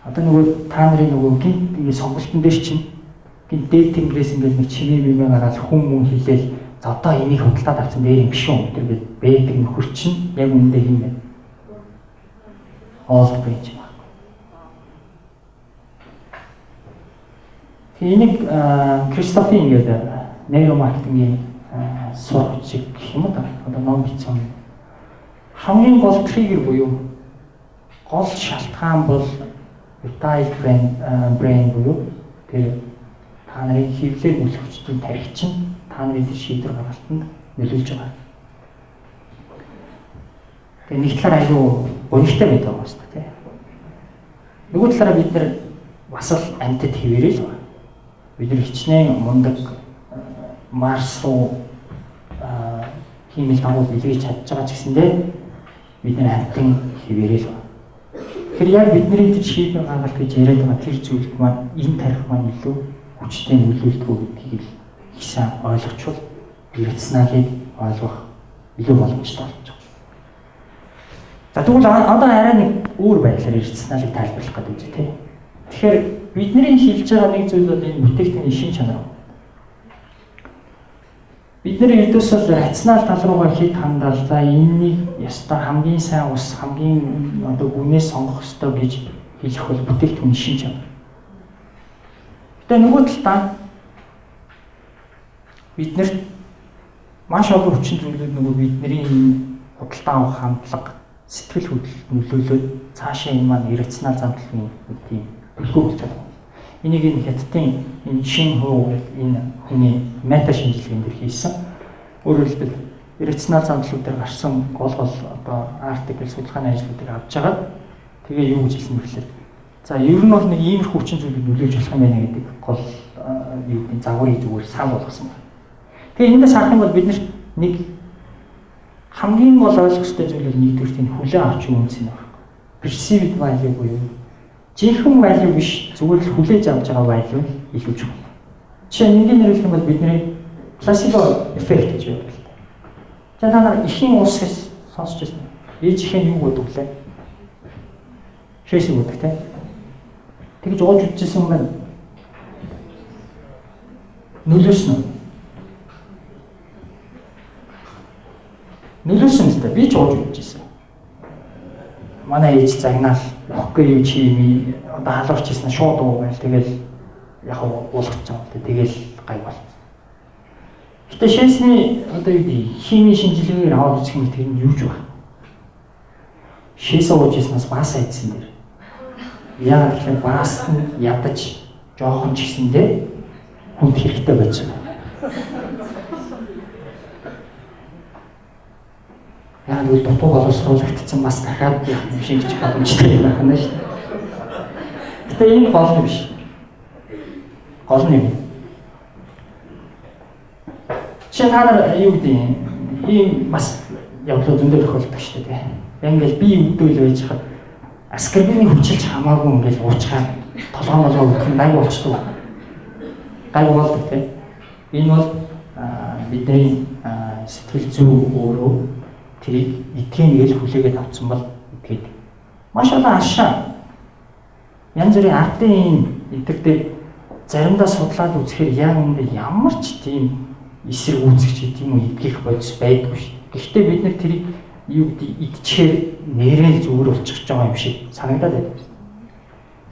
Одоо нөгөө та нарын нөгөө гинт сонголтон дээр чинь гинт дээд тэнгэрээс ингээд нэг чимээ мэмээ гараад хүн мөн хэлээл за одоо энийг худалдаад авсан дээр юм биш үү тэр байдаг нөхөр чинь яг үүндээ юм байна. Old brain юм байна. Тэгээ энийг Кристофи ингээд нейромаркетингийн сурагч гэх юм уу да. Одоо ном бичсэн. Хамгийн гол триггер буюу гол шалтгаан бол reptile brain буюу тэр та нарын хевлэр мөлхөгчдийн тархи чинь та нарын тэр шийдвэр гаргалтанд нөлөөлж байгаа. Тэгээ нэг талаар айгүй гонигтай байдаг юм байна тий. Нөгөө талаараа бид нар бас л амьтад хэвээрээ л байна. Бид нар хичнээн мундаг Марс руу хиймэл дагуу бэлгэж чадж байгаа ч гэсэндээ бид нар амьтан хэвээрээ л байна. Тэгэхээр яг бидний тэр шийдвэр гаргалт гэж яриад байгаа тэр зүйлд маань энэ тарих маань илүү хүчтэй нөлөөлдөг гэдгийг л их сайн ойлгочвол иррационалыг ойлгох илүү боломжтой болж байгаа. За тэгвэл одоо арай нэг өөр байдлаар иррационалыг тайлбарлах гэдэг үгүй тий. Тэгэхээр бидний хэлж байгаа нэг зүйл бол энэ бүтээгдэхүүний шин чанар. Бид нэр ердөөсөө рационал тал руугаа хэд хандаал за энэнийг ёстой хамгийн сайн ус хамгийн одоо гүнээс сонгох ёстой гэж хэлэх бол бүтээгдэхүүн шин чанар. Гэтэ нөгөө талдаа Бид нарт маш олон хүчин зүйлүүд нөгөө бидний энэ худалдан авах хандлага, сэтгэл хөдлөлт нөлөөлөөд цаашаа энэ маань иррационал зам төлөвийн нэг тийм төлхөө болж байгаа. Энийг энэ хятадын энэ Шин Хөө гэдэг энэ хүний мета шинжилгээнд дэр хийсэн. Өөрөөр хэлбэл иррационал зам төлөв дээр гарсан гол гол одоо article судалгааны ажлуудыг авч агаад тэгээ юу гэж хэлсэн бэ гэхээр за ер нь бол нэг иймэрхүү хүчин зүйлүүд нөлөөлж болох юм байна гэдэг гол юу гэдэг загварыг зүгээр сан болгосон байна. Тэгээ эндээс харах юм бол бид нарт нэг хамгийн гол ойлгох ёстой зүйл бол нэгдүгээр тийм хүлээн авч үнц юм байна. Perceived value буюу жинхэнэ value биш, зүгээр л хүлээж авч байгаа value нь илүү чухал. Жишээ нь энгийн нэрлэх юм бол бидний placebo effect гэж байдаг л та. За, та нар эхийн ус гэж сонсч байсан. Ээж ихэн юу гэдэг лээ? Шээсийг өгдөг те. Тэгж ууж үзсэн юм байна. Нөлөөсөн үү? Нөлөөсөн л дээ. Би ч ууж үзчихсэн. Манай ээж загнаал өгөхгүй юу чи юм одоо халуурч ирсэн шууд уу гээл тэгэл яг уулгach байгаа л дээ. Тэгэл гай бол. Гэтэ шээсний одоо юу гэдэг химийн шинжилгээгээр аваад үзэх юм тэр нь юу ч байна. Шээсээ ууж ирснээс бас айдсан дээр. Яагаад гэхээр баас нь ядаж жоохон ч гэсэндээ хүнд хэрэгтэй байсан. Яг л дутуу боловсруулагдсан бас дахиад юм шингэж боломжтой юм байна шүү дээ. Гэтэ энэ гол нь биш. Гол нь юм. Жишээ та нар юу гэдэг юм ийм бас явдлаа зөндөө тохиолддог шүү дээ. Яг ингээл би өвдөөл байж хаад аскорбины хүчилж хамаагүй ингээл уучхаа толгой молгоо өгөх нь гайгүй болчдөг. Гайгүй болдог тийм. Энэ бол бидний сэтгэл зүй өөрөө тэрийг итгэн гээл хүлээгээд авсан бол итгээд. Маш олон аршаа. Янз бүрийн ардын ийм энтер дээр заримдаа судлаад үзэхээр яг үүндээ ямар ч тийм эсрэг үүсгэж гэдэг юм уу итгэх бодис байдгүй шүү. Гэхдээ бид нар тэрийг юу гэдэг идчихээр нэрэл зүгээр болчихж байгаа юм шиг санагдаад байдаг.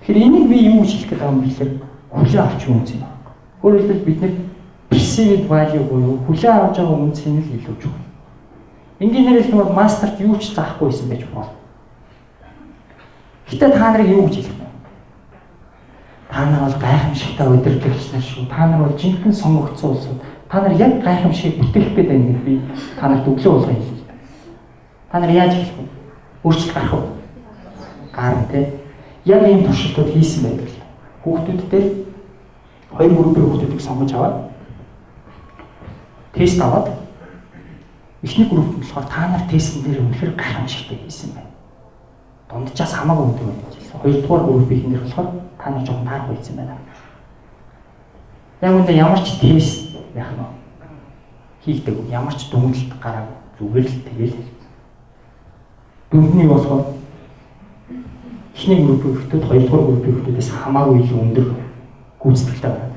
Тэгэхээр энийг би юу гэж хэлэх гээд байгаа юм бэлээ? Хүлээн авч үнц юм. Өөрөөр хэлбэл бид нар perceived value буюу хүлээн авч байгаа үнц нь л илүү чухал. Энгийн хэлэх юм бол мастерт юу ч заахгүй байсан байж болно. Гэтэ та нарыг юу гэж хэлэх вэ? Та нар бол гайхамшигтай удирдлагч нар шүү. Та нар бол жинхэнэ сонгогдсон улсууд. Та нар яг гайхамшигыг бүтээх гээд байна гэж би та нарт өглөө болгон хэлээ. Та нар яаж хэлэх вэ? Өөрчлөлт гарах уу? Гарна тий. Яг ийм туршилтууд хийсэн байдаг л. Хүүхдүүд дээр хоёр группийн хүүхдүүдийг сонгож аваад тест аваад эхний групп нь болохоор та нар тестэн дээр үнэхээр гайхамшигтай хийсэн байна. Дунджаас хамаагүй өндөр байна гэж хэлсэн. Хоёрдугаар группийн дээр болохоор та нар жоохон таарах хийсэн байна. Яг үүндээ ямар ч тест яах нь хийгдэг. Ямар ч дүгнэлт гараагүй. Зүгээр л тэгэл хэлсэн. Дүндний болохоор эхний группийн хүүхдүүд хоёрдугаар группийн хүүхдүүдээс хамаагүй илүү өндөр гүйцэтгэлтэй байна.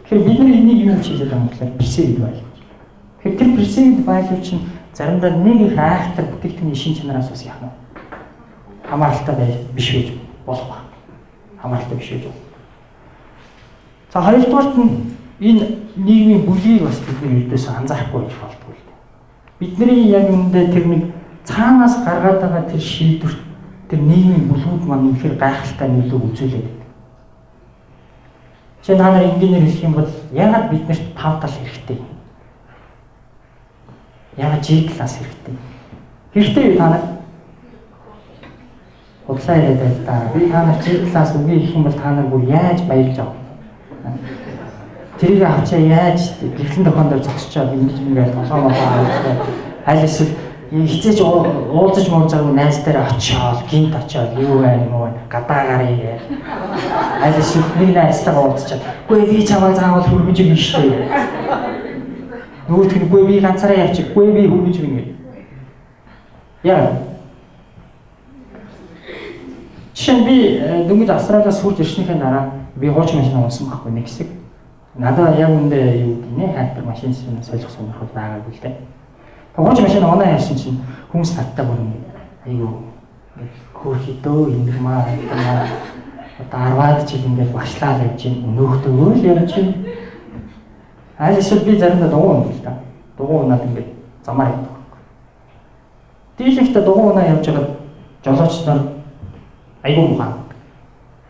Тэгэхээр бид нар энийг юу гэж хэлээд байгаа юм бэ? Perceived value. Тэгэхээр тэр perceived value чинь заримдаа нэг их айхтар бүтээгдэхүүний шин чанараас бас яах нь хамааралтай байж биш байж болох ба. Хамааралтай биш байж болох. За, хоёрдугаарт нь энэ нийгмийн бүлгийг бас бид нар ердөөсөө анзаарахгүй байж болдгоо л дээ. Бидний яг үүндээ тэр нэг цаанаас гаргаад байгаа тэр шийдвэрт тэр нийгмийн бүлгүүд маань үнэхээр гайхалтай нөлөө үзүүлээд байдаг. Жишээ нь та нар энгийнээр хэлэх юм бол яагаад биднэрт тав тал хэрэгтэй? Яагаад G класс хэрэгтэй? Хэрэгтэй юу та нар? Худлаа яриад байл та. Би та нар G класс үгүй гэх юм бол та нар бүр яаж баярлж авах вэ? Тэрийг авчаа яаж гэрлэн тохион дээр зогсчоод ингэж ингээл толгой молгоо авчихсан. Аль эсвэл хизээч уулзаж муулзаагүй найз дээр очиод гинт очиод юу байна юм уу гадаа гарыг аль эсвэл нэг найзтайгаа уулзчаад үгүй би чамайг заавал хүргэж өгнө шүү дээ. Нөгөөх нь үгүй би ганцаараа явчих, үгүй би хүргэж өгнө гэх. Яа. Жишээ нь би дөнгөж Австралиас хурж ирснийхээ дараа би хуучин машин унсан байхгүй нэг хэсэг. Надад яг үндэ юу гэдэг нэ хайр машин солих сонирхол байгаагүй л дээ. Хуучин машин унаа явсан чинь хүмүүс надтай бүр айгүй хөөрхөдөө ингэмаа одоо 10-аад жил ингээд багшлаа явж байна. Өнөөхтөгөө л явж байна. Аль эсвэл би заримдаа дугуй ундаг л да. Дугуй унаад ингээд замаар явдаг. Дийлэнхдээ дугуй унаа явж байгаад жолооч нар айгүй муухай.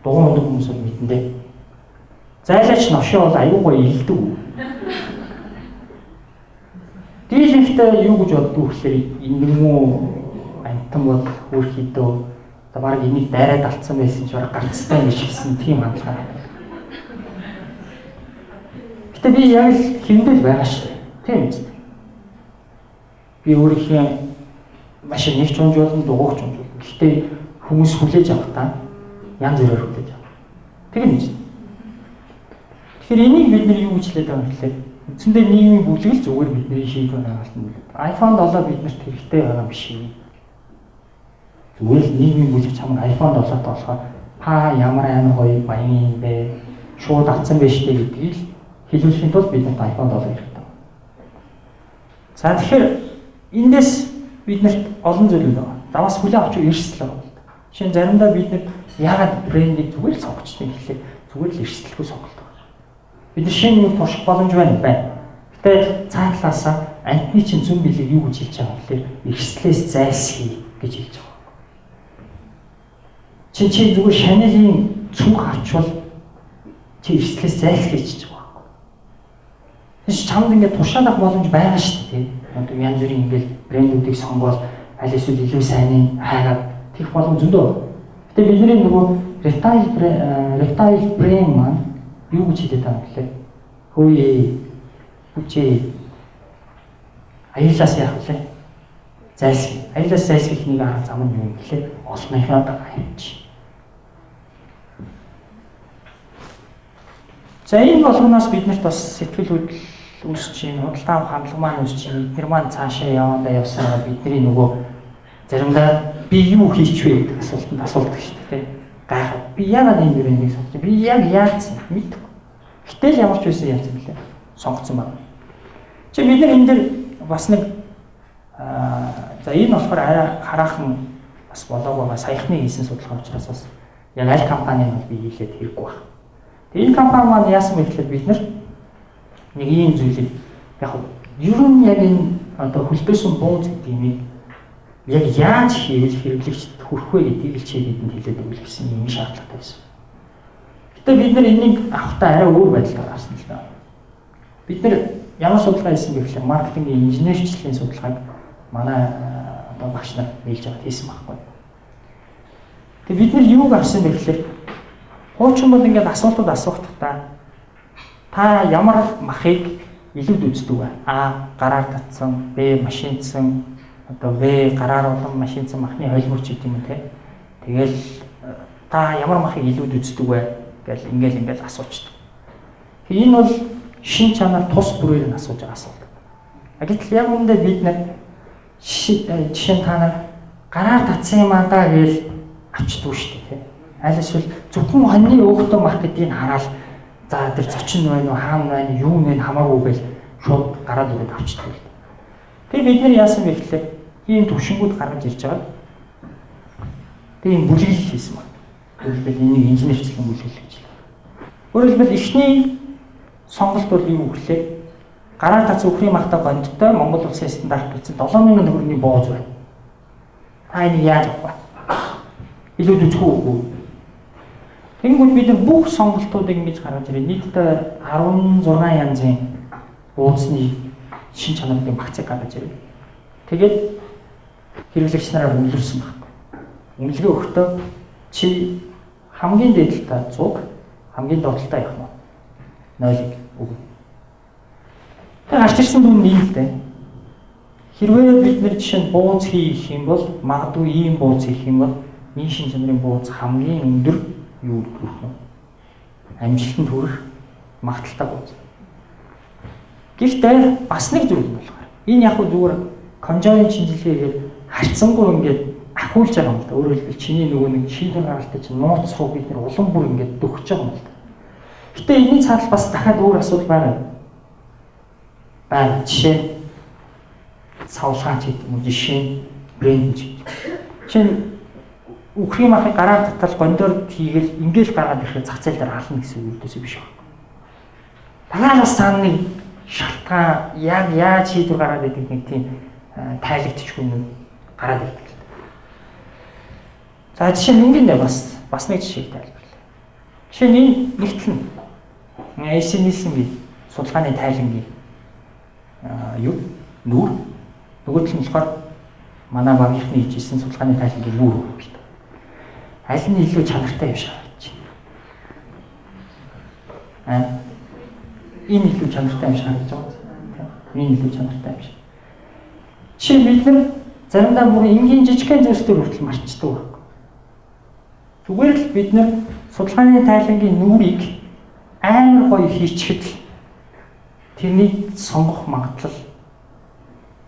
Дугуй унадаг хүмүүс бол мэдэн дээ. Зайлаач новшоо бол айгүй гоё илдэг. Дийлэнхдээ юу гэж боддог вэ гэхээр энэ юм уу амтан бол хөөрхийдөө за баг энийг дайраад алдсан байсан ч баг гарцтай юм шиг гэсэн тийм хандлага. Гэтэ би яг л хэвэндэл байгаа шүү дээ. Тийм үү? Би өөрийнхөө машин нэг ч унж болно, дугууч унж болно. Гэхдээ хүмүүс хүлээж авах та янз бүрээр хүлээж авах. Тэр юм чинь. Тэгэхээр энийг бид нар юу гэж хэлээд байгаа юм гэхлээр үндсэндээ нийгмийн бүлэг л зүгээр бидний шийдвэр гаргалт нь. iPhone 7 биднэрт хэрэгтэй байгаа юм биш үү? Зүгээр л нийгмийн бүлэг чамд iPhone 7-т болохоор па ямар амар гоё баян юм бэ? Шууд авцсан байж тээ гэдгийг л хэлүүлэхийн тулд биднэрт iPhone 7 хэрэгтэй. За тэгэхээр эндээс биднэрт олон зүйл байгаа. За бас хүлээн авч эрсдэл байгаа. Жишээ нь заримдаа бид нар яагаад брендийг зүгээр л сонгочтой гэхлээр зүгээр л эрсдэлгүй сонголт байна. Бид нар шинэ юм турших боломж байна байна. Гэтэ цаа талаасаа антны чинь зүн билег юу гэж хэлж байгаа вэ гэхлээр эрсдлээс зайлсхий гэж хэлж байгаа. Чин чи зүгээр Chanel-ийн цүнх авчвал чи эрсдлээс зайлсхий гэж байгаа байхгүй. Тэс чамд ингээд туршаад авах боломж байгаа шүү дээ. Одоо янз бүрийн ингээд брэндүүдийг сонгоол аль эсвэл илүү сайныг хайгаад тех боломж зөндөө. Гэтэ бидний нөгөө reptile brain маань юу гэж хэлээд байгаа юм бэлээ? Хөөе хүчээ аялаас яах вэ? Зайлсхий. Аялаас зайлсхийх нэг арга зам нь юу юм бэлээ? Олныхоо дагаа явчих. За энэ болгоноос биднэрт бас сэтгэл хөдлөл үүсэж чинь, худалдаа авах хандлага маань үүсэж чинь, эднэр маань цаашаа явандаа явсараа бидний нөгөө заримдаа би юу хийч вэ гэдэг асуултанд асуулдаг шүү дээ. Гайхав. Би яагаад энэ брендийг сонгосон? Би яг яатсан мэдэхгүй. Гэтэл ямар ч байсан яатсан бэлээ. Сонгоцсон байна. Чи бид нар энэ дэр бас нэг за энэ болохоор арай хараахан бас болоог байгаа. Саяхны хийсэн судалгаа учраас бас яг аль компаниг нь би хийлээд хэрэггүй байна. Тэгээ энэ компани маань яасан бэ гэхээр бид нар нэг ийм зүйлийг яг ер нь яг энэ одоо хөлдөөсөн бууз гэдэг юмыг яг яаж хийвэл хэрэглэгчдэд хүрэх вэ гэдгийг л чи бидэнд хэлээд өгөх гэсэн юм шаардлагатай байсан. Гэтэ бид нар энийг авахдаа арай өөр байдлаар авсан л да. Бид нар ямар судалгаа хийсэн бэ гэхээр маркетингийн инженерчлэлийн судалгааг манай одоо багш нар нийлж аваад хийсэн байхгүй. Тэгээ бид нар юуг авсан бэ гэхээр хуучин бол ингээд асуултууд асуухдаа та ямар махыг илүүд үздэг вэ? А. Гараар татсан, Б. Машинцсан, одоо В. Гараар улам машинцсан махны холиморч гэдэг юм те. Тэгэл та ямар махыг илүүд үздэг вэ гэл ингээл асуучдаг. Энэ бол шин чанар тус бүрээр нь асууж байгаа асуулт. Гэтэл яг үүндээ бид нар жишээ нь та нар гараар татсан юм аа даа гээл авчдгүй шүү дээ те. Аль эсвэл зөвхөн хоньны өөхтөө мах гэдгийг хараад за тэр зочин байна уу, хаана байна, юу нэ хамаагүй гэл шууд гараад ирээд авчдаг л. Тэгээ бид нар яасан бэ гэхлээр ийм төвшингүүд гаргаж ирж байгаа. Тэгээ ийм бүлэглэл хийсэн байна. Өөрөлдөл энийг инженерчлэн бүлэглэл гэж хэлдэг. Өөрөөр хэлбэл эхний сонголт бол юу гэхлээр гараар татсан үхрийн махтай гондтой Монгол улсын стандарт гэсэн 7000 төгрөгийн бууз байна. Та энийг яаж авах вэ? Илүүд үзэх үгүй. Тэгэнгүүт бид нар бүх сонголтуудыг ингэж гаргаж ирээ. Нийтдээ 16 янзын бууцны шин чанарын багцыг гаргаж ирээ. Тэгээд хэрэглэгч нараар үнэлүүлсэн байхгүй. Үнэлгээ өгөхдөө чи хамгийн дээд талдаа 100, хамгийн доод талдаа явах нь 0-ыг өгнө. Тэр гарч ирсэн дүн нь ийм л дээ. Хэрвээ бид нэр жишээ нь бууз хийх юм бол магадгүй ийм бууз хийх юм бол энэ шин чанарын бууз хамгийн өндөр юу хүрэх вэ? Амжилтанд хүрэх магадлалтай бууз. Гэхдээ бас нэг зүйл нь болохоор энэ яг хөө зүгээр конжоин шинжилгээгээр харьцангуй ингээд ахиулж байгаа юм л да. Өөрөөр хэлбэл чиний нөгөө нэг шийдвэр гаргалтай чинь нууц руу бид нэр улам бүр ингээд дөхөж байгаа юм л да. Гэтэ энэний цаадал бас дахиад өөр асуудал байгаа юм. Байна. Жишээ савлгаа ч гэдэг юм уу, жишээ брэнд ч гэдэг. Жишээ нь үхрийн махыг гараар татал гондор хийгээл ингээл гаргаад ирэхэд зах зээл дээр ална гэсэн үг юусэн биш байна. Дахиад бас цаана нэг шалтгаан яг яаж шийдвэр гаргаад идэг нэг тийм тайлагдчихгүй юм гараад ирдэг. За жишээ нь ингэнэ бас нэг жишээг тайлбарлая. Жишээ нь энэ нэгтэл нь AC Nielsen гэж судалгааны тайлангийн юу нүүр, нөгөө тал нь болохоор манай багийнхны хийжсэн судалгааны тайлангийн нүүр байна. Аль нь илүү чанартай юм шиг харагдаж байна? Энэ илүү чанартай юм шиг харагдаж байгаа. Энэ илүү чанартай юм шиг. Жишээ бид нар заримдаа бүр энгийн жижигхэн зүйлс төр хүртэл марчдаг байхгүй. Зүгээр л бид нар судалгааны тайлангийн нүүрийг амар гоё хийчихэд л тэрнийг сонгох магадлал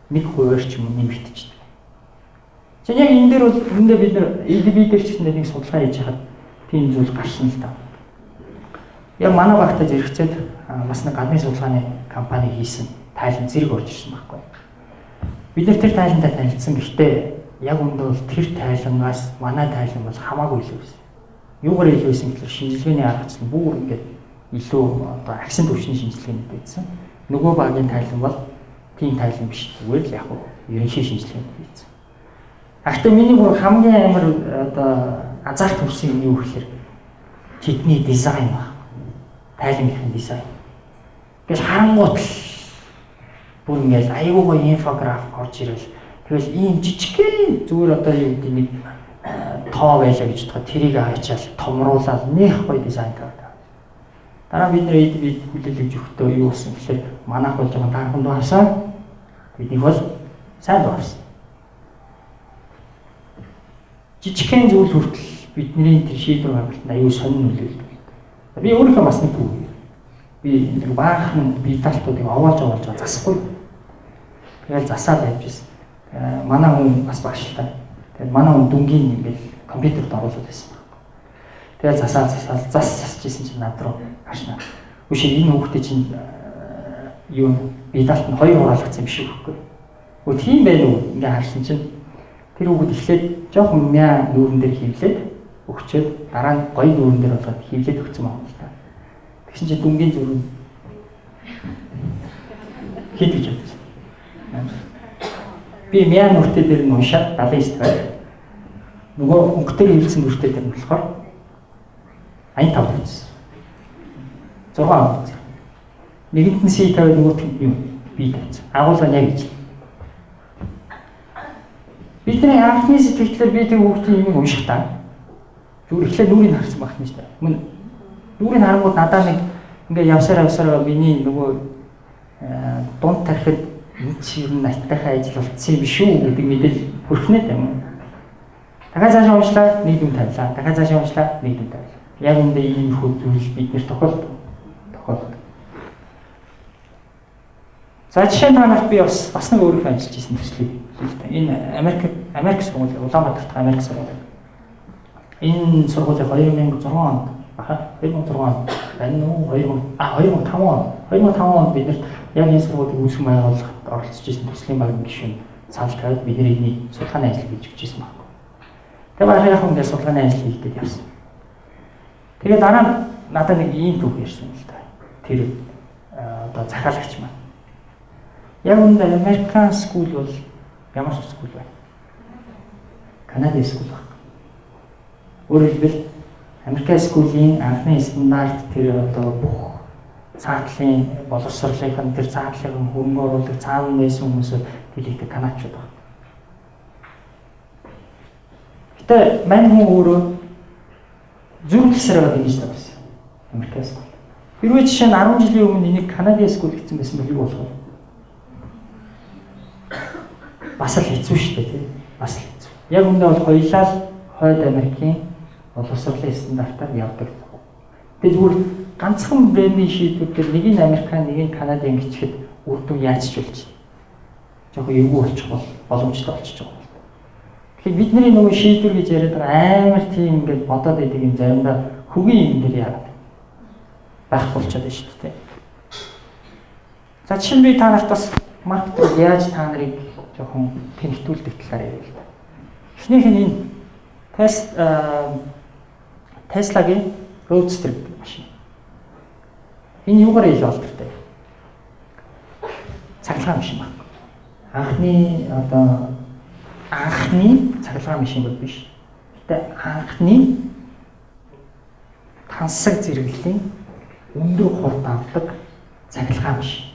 1% ч юм уу нэмэгдчихдэг. Чинь яг энэ дээр бол үүндээ бид нар ADB дээр ч гэсэн нэг судалгаа хийж хахад тийм зүйл гарсан л да. Яг манай багтаа зэрэгцээд бас нэг гадны судалгааны компани хийсэн тайлан зэрэг орж ирсэн байхгүй. Бид нар тэр тайлантай танилцсан, гэхдээ яг үүндээ бол тэр тайлангаас манай тайлан бол хамаагүй илүү байсан. Юугаар илүү байсан гэхээр шинжилгээний аргачлал бүр ингээд илүү одоо агсын түвшний шинжилгээнд байсан. Нөгөө багийн тайлан бол тийм тайлан биш, зүгээр л яг ерөнхий шинжилгээнд байсан. Гэхдээ миний бүр хамгийн амар одоо азарт хүрсэн юм юу гэхээр тэдний дизайн баг. Тайлангийнхын дизайн. Ингээл харангуут л бүр ингээл айгүй гоё инфографик орж ирэл. Тэгэл ийм жижигхэн зүгээр одоо юу гэдэг нэг тоо байлаа гэж бодоход тэрийг аваачаал томруулаад нэх гоё дизайн тавьдаг. Дараа бид нэр ADB хүлээлгэж өгөхдөө юу болсон гэхээр манайх бол жоохон таархан дуу авсан. Биднийх бол сайн дуу авсан. Жижигхэн зүйл хүртэл бидний тэр шийдвэр гаргалтанд аюу сонин нөлөөлдөг. Би өөрийнхөө бас нэг түүх. Би нэг баахан биталтуудыг овоолж засахгүй. Тэгэл засаад явж ирсэн. Манай хүн бас багш л та. Тэгээд манай хүн дүнгийн ингээл компьютерт оруулаад байсан баг. Тэгэл засаад засаж исэн чинь над руу харснаа. Үшээ энэ хүүхдээ чинь юу биталт нь 2 хураалгацсан юм шиг үхгүй. Өө тийм байх уу? Ингээ харсан чинь тэр хүүхэд эхлээд жоохон мяа нүүрэн дээр хийвлээд өгчөөд дараа нь гоё нүүрэн дээр болгоод хийвлээд өгсөн байна л та. Тэгсэн чинь дүнгийн зүрх хэд гэж бодсон. Би мяа нүртэй дээр нь уншаад 79 байв. Нөгөө өнгөтэй хийвлсэн нүртэй дээр нь болохоор 85 тавьсан. 6 авсан. Нэгэнт нь C тавиад нөгөөх нь юу B тавьсан. Агуулга нь яг ижил. Бидний анхны сэтгэлээр би тэр хүүхдийн юмыг уншихдаа зүгээр эхлээд нүрийг харсан байх нь шүү дээ. Мөн нүрийг харангууд надаа нэг ингээ явсаар миний нөгөө дунд тарихад энэ чи ер нь айтайхан ажил болцсон юм шүү гэдэг мэдээлэл хүрхнэ юм. Дахиад цаашаа уншлаа, нэг дүн тавилаа. Дахиад цаашаа уншлаа, нэг дүн тавилаа. Яг үүндээ ийм их зүйл бид нэр тохиолддог. За жишээ нь та нарт би бас нэг өөрийнхөө ажиллаж исэн төслийг хэлээ. Энэ Америк сургууль, Улаанбаатар дахь Америк сургууль. Энэ сургуулийг 2006 онд баха 2006 онд байна уу 2005 он 2005 онд бид нарт яг энэ сургуулийг үүсгэн байгуулахад оролцож исэн төслийн багийн гишүүн санал тавиад бид нар энийг судалгааны ажил хийж өгч исэн байхгүй. Тэгээ бараг яг ингээд судалгааны ажил хийгээд явсан. Тэгээ дараа нь надад нэг ийм түүх ярьсан л та. Тэр одоо захиалагч маань. Яг үүндээ American School бол ямар school вэ? Канадын school баг. Өөрөөр хэлбэл Америкийн school-ийн анхны стандарт тэр одоо бүх цаатлын боловсролынх нь тэр цаатлын хөрөнгө оруулах цаана байсан хүмүүсүүд хэлийгтэй канадчууд баг. Гэтэ мань хүн өөрөө зөвлөсөр байгаа ингэж тавьсан. Америкийн school. Хэрвээ жишээ нь 10 жилийн өмнө энийг Канадын school гэсэн байсан бол юу болох вэ? Бас л хэцүү шүү дээ, тий. Бас л хэцүү. Яг үүндээ бол хоёулаа л Хойд Америкийн боловсролын стандартаар явдаг. Тэгээ зүгээр ганцхан брендийн шийдвэр дээр нэг нь Американ, нэг нь Канадын гэчихэд үр дүн яаж ч болж байна. Жохоо эвгүй болчих бол боломжтой болчих жоох. Тэгэхээр бидний нөгөө шийдвэр гэж яриад байгаа амар тийм ингээд бодоод идэг юм заримдаа хөгийн юм дээр яагаад байхгүй болчиход байна шүү дээ. За жишээ нь би та нарт бас маркетинг яаж та нарыг жоохон тэнхтүүлдэг талаар яриа л да. Эхнийх нь энэ Tesla-гийн Roadster гэдэг машин. Энэ юугаар илүү алдартай вэ? Цахилгаан машин байна. Анхны одоо анхны цахилгаан машин бол биш. Гэтэ анхны тансаг зэрэглэлийн өндөр хурд авдаг цахилгаан машин.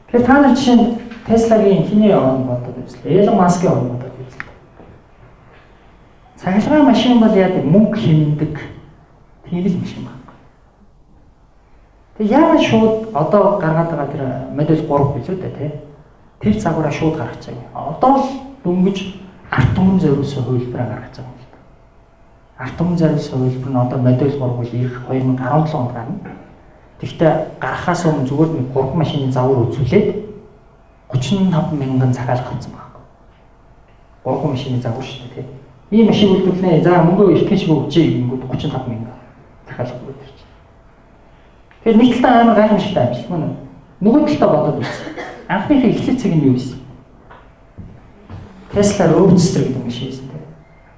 Тэгэхээр та нар жишээ нь Tesla-гийн хиний орон бодоод үзлээ. Elon Musk-ийн орон бодоод үзлээ. Цахилгаан машин бол яг мөнгө хэмнэдэг тийм л машин байна. Тэгээ яагаад шууд одоо гаргаад байгаа тэр модель 3 билүү дээ тий. Тэр загвараа шууд гаргаж байгаа. Одоо л дөнгөж ард түмэн зориулсан хувилбараа гаргаж байгаа юм л да. Ард түмэн зориулсан хувилбар нь одоо модель 3 бол ирэх 2017 онд гарна. Тэгэхдээ гарахаас өмнө зүгээр нэг 3 машины загвар үзүүлээд 35 мянган захиалга авсан байна. 3 машины загвар шүү дээ тий. Ийм машин үйлдвэрлэнэ. За мөнгөө эртхэн шиг өгчээ гингүүд 35 мянган захиалга өгөөд ирж. Тэгэхээр нэг талдаа амар гайхамшигтай амжилт мөн үү? Нөгөө талдаа бодоод үзсэн. Анхныхаа эхлэл цэг нь юу вэ? Tesla Roadster гэдэг машин байсан тийм.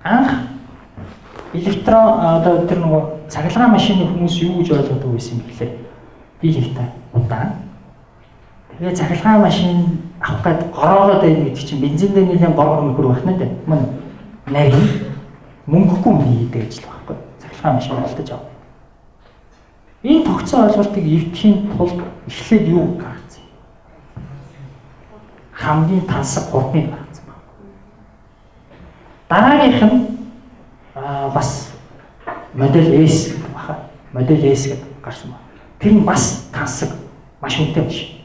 Анх электрон одоо тэр нөгөө цахилгаан машины хүмүүс юу гэж ойлгодог байсан юм бэлээ? Дийлэгтэй удаан. Тэгээ цахилгаан машин авах гээд гороогоод байна гэдэг чинь бензин дээр нэлээд гор нөхөр байх нэ тийм. Мөн нарийн мөнгөгүй юм хийдэг ажил байхгүй. Цахилгаан машин худалдаж авах. Энэ тогтсон ойлголтыг эвдэхийн тулд эхлээд юу гаргацсан? Хамгийн тансаг хурдныг гаргацсан байна. Дараагийнх нь бас модель S гэдэг баха. Модель S гэдэг гарсан байна. Тэр нь бас тансаг маш үнэтэй биш.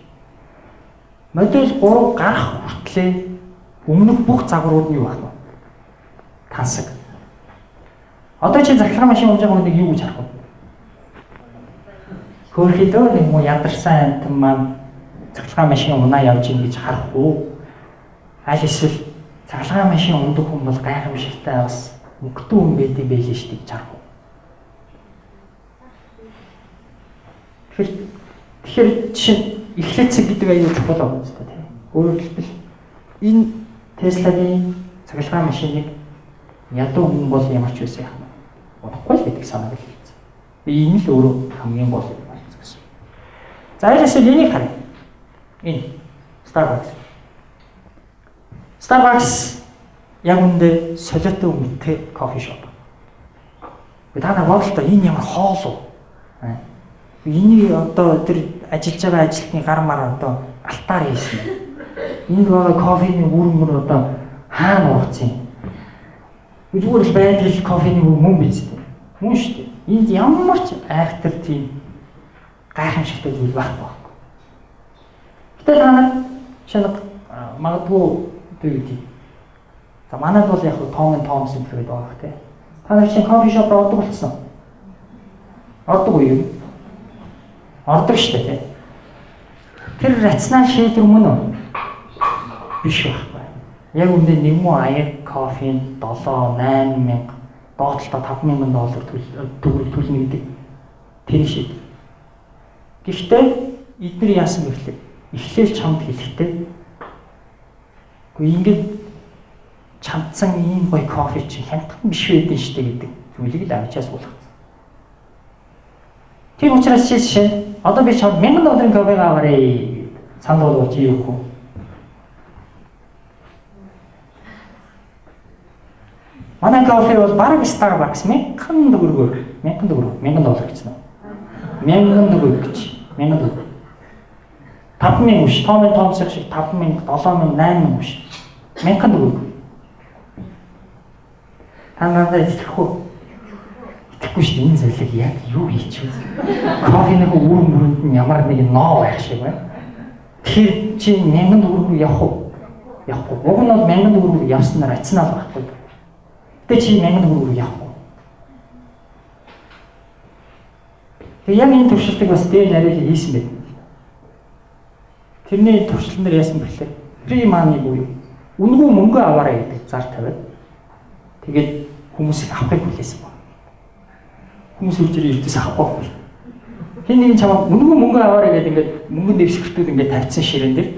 Модель 3 гарах хүртлээр өмнөх бүх загварууд нь юу байх вэ? Тансаг. Одоо чи цахилгаан машин унж байгаа хүнийг юу гэж харах вэ? Хөөрхөдөө нэг муу ядарсан амтан маань цахилгаан машин унаа явж ийн гэж харах уу? Аль эсвэл цахилгаан машин ундаг хүн бол гайхамшигтай бас мөнгөтэй хүн байдгийг байлээ шүү дээ гэж харах уу? Тэгэхээр жишээ нь эхлэл цэг гэдэг аюул чухал байна шүү дээ тийм. Өөрөөр хэлбэл энэ Tesla-гийн цахилгаан машиныг ядуу хүн бол ямар ч байсан яах вэ? Унахгүй л гэдэг санааг л хэлсэн. Энэ л өөрөө хамгийн гол юм байна гэсэн. За эсвэл энийг харъя. Энэ Starbucks. Starbucks яг үүндээ солиотой үнэтэй кофе шоп. Би та нар бодлоо энэ ямар хоол уу? Энийг одоо тэр ажиллаж байгаа ажилтны гар мар одоо алтаар хийсэн. Энд байгаа кофений үр мөр одоо хаана ургацсан юм? Зүгээр л байдаг кофений үр мөн биз дээ. Мөн шүү дээ. Энд ямар ч айхтар тийм гайхамшигтай зүйл байхгүй байхгүй. Гэтэл та нар шинэ магадгүй одоо юу гэдэг. За манайд бол яг Том and Thompson гэдэг байгаа бах тий. Та нар чинь кофе шоп ордог болсон. Ордог уу юм? Ордог шүү дээ тий. Тэр рационал шийдвэр мөн үү? Биш байхгүй. Яг үүндээ нэг муу аяг кофенд 7 8 мянга, доотлолтоо 5 мянган доллар төгрөг төлнө гэдэг тэр шийдвэр. Гэхдээ эдгээр яасан бэ гэхлээр эхлээл чамд хэлэхдээ үгүй ингээд чамдсан ийм гоё кофе чинь хямдхан биш байдэн штэ гэдэг зүйлийг л авчаас суулгацсан. Тийм учраас жишээ одоо би чамд 1000 долларын кофег аваарэ санал болгож юу вэ? Манай кофе бол бараг Starbucks 1000 төгрөгөөр 1000 төгрөг 1000 доллар гэсэн үү? 1000 төгрөг гэж 1000 төгрөг. 5000 биш, Том and Thompson шиг 5000, 7000, 8000 биш. 1000 төгрөг. Та надад итгэх үү? Итгэхгүй шүү дээ. Энэ зөвлөг яг юу хийчих вэ? Кофений үр мөрөнд нь ямар нэг ноо байх шиг байна. Тэгэхээр чи 1000 төгрөгөөр явах уу? Явахгүй. Уг нь бол 1000 төгрөгөөр явснаар рационал байхгүй. Гэтэ чи 1000 төгрөгөөр явахгүй. Тэгээ яг энэ туршилтыг бас дээр нарийн хийсэн байт. Тэрний туршилтан дээр яасан бэлээ? Free money буюу үнэгүй мөнгө аваарай гэдэг зар тавиад тэгээд хүмүүсийг авахыг хүлээсэн байна. Хүмүүс үржир ирдээс авахгүй. Хин нэгэн чамаа үнэгүй мөнгө аваарай гэдэг ингээд мөнгөн дэвсгэртүүд ингээд тавьчихсан ширээн дээр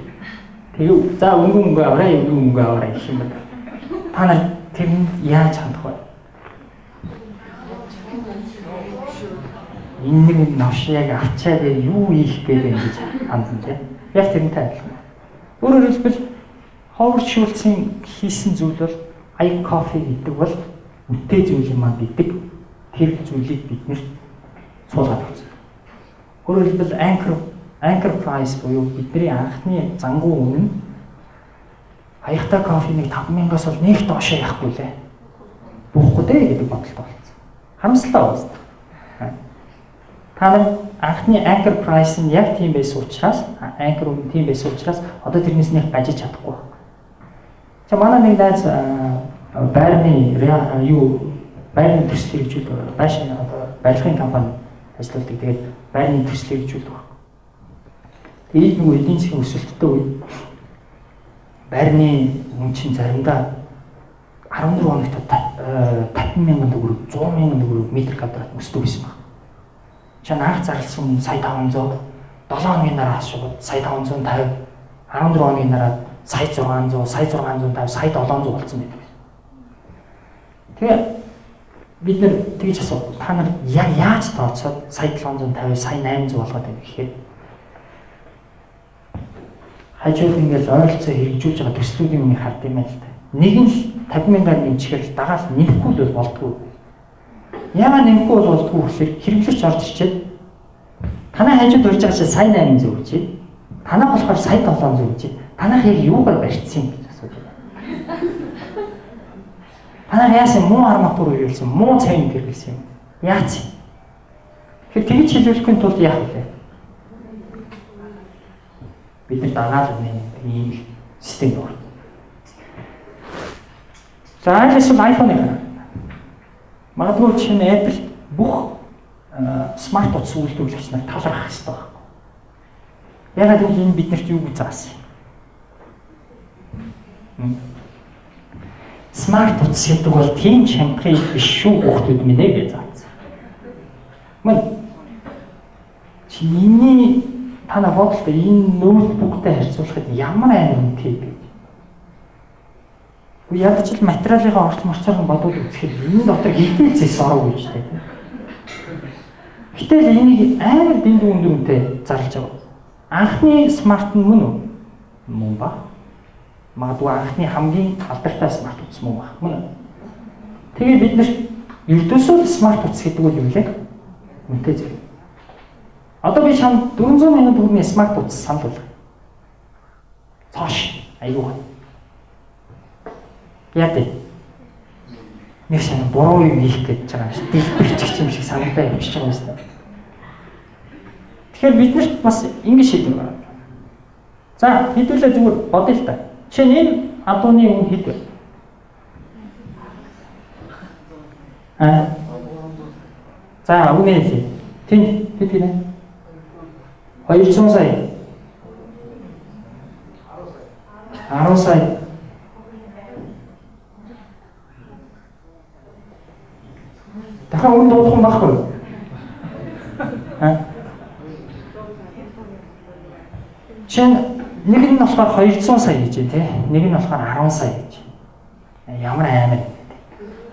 тэгээ за үнэгүй мөнгө аваарай, үнэгүй мөнгө аваарай гэх юм байна. Та нар тэрэнд яаж хандах вэ? Энэ нэг новш яг авчаад юу хийх гээд юм гэж хандсан тийм. Яг тэрнтэй адилхан. Өөрөөр хэлбэл Ховард Шулцын хийсэн зүйл бол аяг кофе гэдэг бол үнэтэй зүйл юм а гэдэг тэр зүйлийг бид нэрт суулгаад авсан. Өөрөөр хэлбэл anchor price буюу бидний анхны зангуу үнэ нь аягтай кофенийг 5000-аас бол нэг доошоо явахгүй лээ. Буухгүй дээ гэдэг бодолтой болсон. Харамсалтай байна. Та нар анхны anchor price нь яг тийм байсан учраас anchor үнэ тийм байсан учраас одоо тэрнээс нэг гажиж чадахгүй байна. За манай нэг найз байрны юу байрны төсөл хэрэгжүүлдэг. Байшин одоо барилгын компани ажилладаг. Тэгээд байрны төсөл хэрэгжүүлдэг байна. Тэгээд нөгөө эдийн засгийн өсөлттэй үед байрны үн чинь заримдаа 14 хоногт 50 мянган төгрөг, 100 мянган төгрөг метр квадрат өсдөг байсан байна. Чан анх зарласан сая 500, 7 хоногийн дараа шууд сая 550, 14 хоногийн дараа сая 600, сая 650, сая 700 болсон байдаг. Тэгээ бид нэр тэгж асуу. Та нар яаж тооцоод сая 750, сая 800 болгоод байна гэхээр хажууд ингээл ойролцоо хэрэгжүүлж байгаа төслүүдийн үнийг хард юм байна л да. Нэг нь л 50 мянгаар нэмчихээр дагаал нэмэхгүй л болдгоо. Яагаад нэмэхгүй бол болдгоо гэхээр хэрэглэгч орж ирчээд танай хажууд урьж байгаа чинь сая 800 гэж байна. Танах болохоор сая 700 гэж байна. Танах яг юугаар барьцсан юм гэж асууж байна. Танах яасан муу арматур хэрэглэсэн, муу цемент хэрэглэсэн юм. Яац юм? Тэгэхээр тэгж хэлүүлэхийн тулд яах вэ? Бид нар дагаал нэг ийм систем байна. За аль эсвэл iPhone-ыг хараа. Магадгүй жишээ нь Apple бүх смарт утас үйлдвэрлэгч нар талархах хэрэгтэй байхгүй. Ягаад гэвэл энэ биднэрт юу гэж заасан юм? Смарт утас гэдэг бол тийм чанхыг биш шүү хүүхдүүд минь ээ гэж заасан. Мөн чиний та нар бодлоо энэ ноутбуктай харьцуулахад ямар амар үнэтэй бэ? Үгүй ядаж л материалынхаа орц морцоор нь бодвол үзэхэд энэ дотор хэдий зэс оров гэж тэ. Гэтэл энийг амар дэндүү өндөр үнэтэй зарлж байгаа. Анхны смарт нь мөн үү? Мөн ба. Магадгүй анхны хамгийн алдартай смарт утас мөн баг. Мөн үү? Тэгээ бид нар ердөөсөө смарт утас гэдэг нь юу лээ? Үнэтэй зүйл. Одоо би чамд 400 мянган төгрөгийн смарт утас санал болгоё. Цоош айгүй. Яа дээ. Нэг сайн буруу юм хийх гэж байгаа юм шиг дэлбэрчих юм шиг санагдаа явчихж байгаа юм байна. Тэгэхээр бид нарт бас ингэж шийдвэр гаргана. За хэдүүлээ зүгээр бодъё л та. Жишээ нь энэ адууны үн хэд вэ? За үнэ хэлье. Тэнд хэд гинэ? 200 сая. 10 сая. Дахиад үн дуудах юм байхгүй юу? Жишээ нь нэг нь болохоор 200 сая гэж байна тий. Нэг нь болохоор 10 сая гэж. Ямар амар.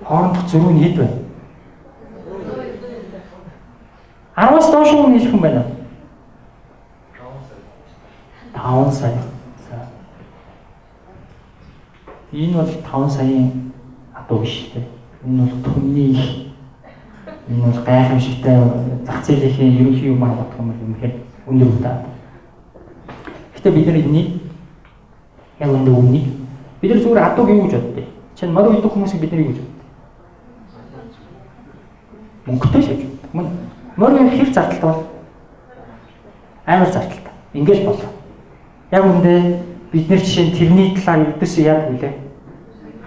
Хоорондох зөрүү нь хэд вэ? 10-аас доош юм хэлэх юм байна уу? 5 сая. За. Энэ бол 5 саяын адуу биш тий. Энэ бол түмний их. Энэ бол гайхамшигтай зах зээлийн ерөнхий юмар бодох юм бол үнэхээр өндөр үнэтэй. Гэтэ бид нар энийг яг өндөр үнэнийг бид нар зүгээр адууг юу гэж боддөө? Чинь морь уйдах хүмүүсийг бид нар юу гэж боддөө? Мөнгөтэй л гэж боддог. Мөн морь уйх хэр зардалтай бол амар зардалтай. Ингээл болоо. Яг үүндээ бид нар жишээ нь тэрний талаар ердөөсөө яадаг вүлээ?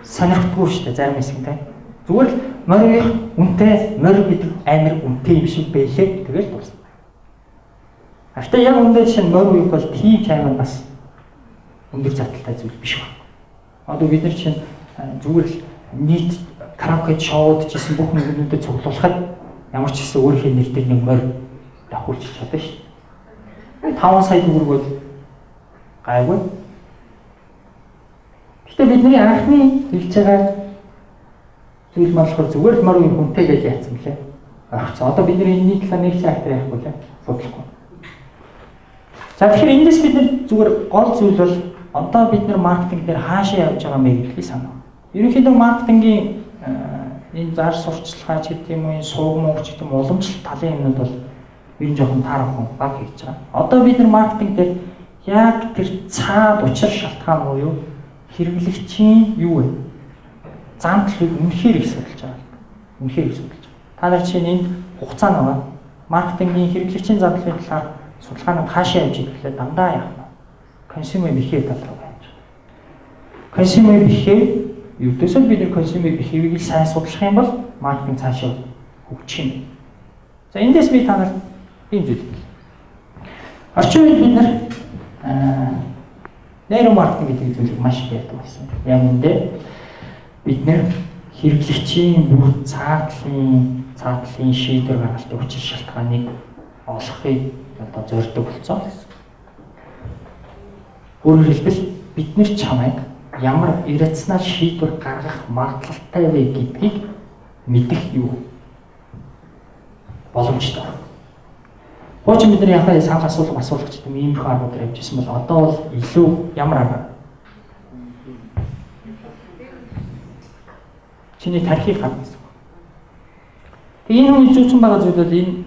Сонирхдаггүй шүү дээ зарим хэсэг нь. Зүгээр л морь уйх үнэтэй, морь гэдэг амар үнэтэй юм шиг байлээ. Тэгэл дуусна. Гэхдээ яг үүндээ жишээ нь морь уйх бол тийм ч амар бас өндөр зардалтай зүйл биш байна. Одоо бид нар чинь зүгээр л нийт караоке шоуд ч гэсэн бүх нүгнүүдэд цуглуулахад ямар ч гэсэн өөрийнхөө нэр дээр нэг морь давхуулж чадна шүү дээ. 5 сая төгрөг бол гайгүй. Гэхдээ бидний анхны хэлж байгаа зүйл маань болохоор зүгээр л морь уйх үнэтэй гэж яатсан блэ? Орхисон. Одоо бид нар энэний талаар нэг чактер ярихгүй лээ. Судлахгүй. За тэгэхээр эндээс бид нар зүгээр гол зүйл бол одоо бид нар маркетинг дээр хаашаа явж байгаа мэ гэдгийг санаа. Ерөнхийдөө маркетингийн энэ зар сурталчилгаа ч гэдэг юм уу, энэ сувг мууг ч гэдэг юм уламжлалт талын юмнууд бол ер нь жоохон таарахгүй баг хийж байгаа. Одоо бид нар маркетинг дээр яг тэр цаад учир шалтгаан буюу хэрэглэгчийн юу вэ? Зам төлөвийг үнэхээр их судалж байгаа. Үнэхээр их судалж байгаа. Та нар чинь энд хугацаа байгаа. Маркетингийн хэрэглэгчийн зам төлөвийн талаар судалгаанууд хаашаа явж байгаа гэхлээр дандаа яах вэ? Consumer behavior тал руу явж байгаа. Consumer behavior ердөөсөө бид нар consumer behavior-ыг сайн судлах юм бол маркетинг цаашаа хөгжих юм. За эндээс би та нарт ийм зүйл хэлье. Орчин үед бид нар нейромаркетинг гэдэг зүйлийг маш их ярьдаг болсон. Яг үндэ бид нэр хэрэглэгчийн бүр цаатлын шийдвэр гаргалтын учир шалтгааныг олохыг одоо зорддог болсон гэсэн. Өөрөөр хэлбэл бид нар чамайг ямар иррационал шийдвэр гаргах магадлалтай вэ гэдгийг мэдэх юу боломжтой. Хуучин бид нар яхаа санал асуулга ч гэдэг ийм их аргуудаар явж исэн бол одоо бол илүү ямар арга? Чиний тархийг гаргана гэсэн үг. Тэгээ энэ хүний зүүцэн байгаа зүйл бол энэ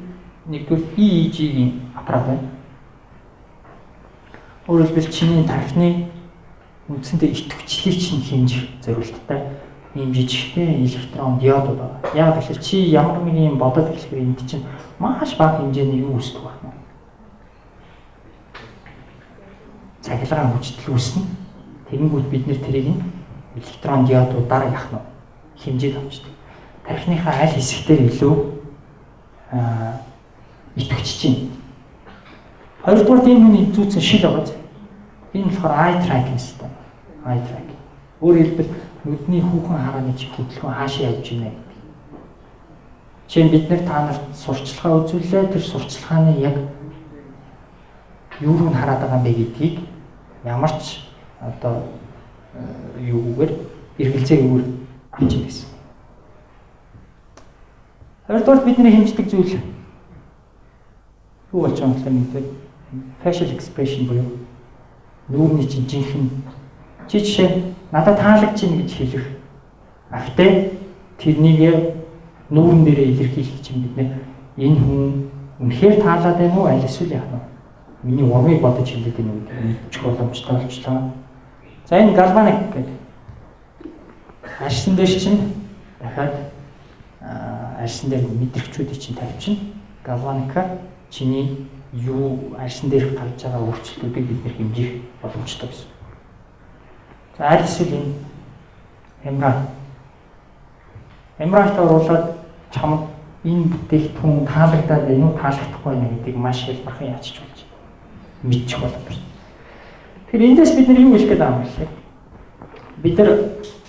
нэгдүгээр EEG-ийн аппарат байна. Өөрөөр хэлбэл чиний тархины үндсэндээ идэвхжлийг чинь хэмжих зорилттой ийм жижигхэн электрон диодууд байгаа. Яг тэгэхээр чи ямар нэгэн юм бодоод эхлэхээр энд чинь маш бага хэмжээний юу үүсдэг байна. Цахилгаан хүчтэл үүснэ. Тэгэнгүүт бид нэр тэрийг нь электрон диодуудаар яах нь хэмжээд авчдаг. Тархиныхаа аль хэсэгтэр илүү идэвхжиж байна. Хоёрдугаар энэ хүний зүүцэн шил байгаа зү. Энэ болохоор eye tracking систем. Eye tracking. Өөрөөр хэлбэл нүдний хүүхэн харааны чиг хөдөлгөөн хаашаа явж байна гэдэг. Жишээ нь бид нэр та нарт сурчлагаа үзүүллээ. Тэр сурчлагааны яг юу руу нь хараад байгаа юм бэ гэдгийг ямар ч одоо юугүйгээр эргэлзээгүйгээр авч ийн гэсэн. Хоёрдугаар бидний хэмждэг зүйл юу болж байгаа юм бэ гэдэг facial expression буюу нүүрний чинь жинхэнэ чи жишээ надад таалагдж байна гэж хэлэх. Гэхдээ тэрнийг нүүрэн дээрээ илэрхийлэх чинь бид нэ энэ хүн үнэхээр таалаад байна уу аль эсвэл яах вэ? Миний урмыг бодож хэлээд байна уу гэдэг мэдчих боломжтой болчлоо. За энэ галваник гэдэг арьсан дээр чинь дахиад арьсан дээр мэдрэгчүүдийг чинь тавьчихна. Галваникаар чиний юу арьсан дээрх гарч байгаа өөрчлөлтүүдийг бид нэр хэмжих боломжтой гэсэн. За аль эсвэл энэ MRI. MRI-т оруулаад чамд энэ бүтээгдэхүүн таалагдаад байна уу, таалагдахгүй байна гэдгийг маш хялбархан яачиж болж мэдчих боломжтой. Тэгэхээр эндээс бид нар юу хэлэх гээд байгаа юм бэ? Бид нар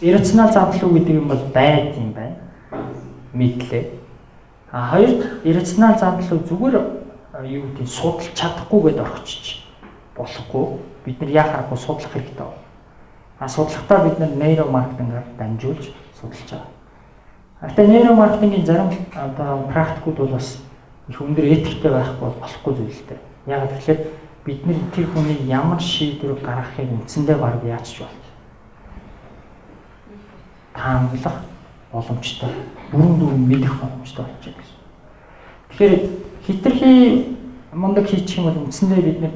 иррационал задлуу гэдэг юм бол байд юм байна. Мэдлээ. А хоёрт иррационал задлуу зүгээр юу гэдэг судалж чадахгүй гэдээ орхичиж болохгүй. Бид нар яа харахгүй судлах хэрэгтэй байна. А судлахдаа бид нар нейромаркетингаар дамжуулж судалж байгаа. Гэхдээ нейромаркетингийн зарим одоо практикууд бол бас их өндөр этиктэй байхгүй бол болохгүй зүйл л дээ. Яг тэгэхээр бид нар тэр хүний ямар шийдвэр гаргахыг үндсэндээ бараг яач болж таамаглах боломжтой, бүрэн дүүрэн мэдэх боломжтой болж байна гэсэн. Тэгэхээр хитрхи мундаг хийчих юм бол үндсэндээ бид нар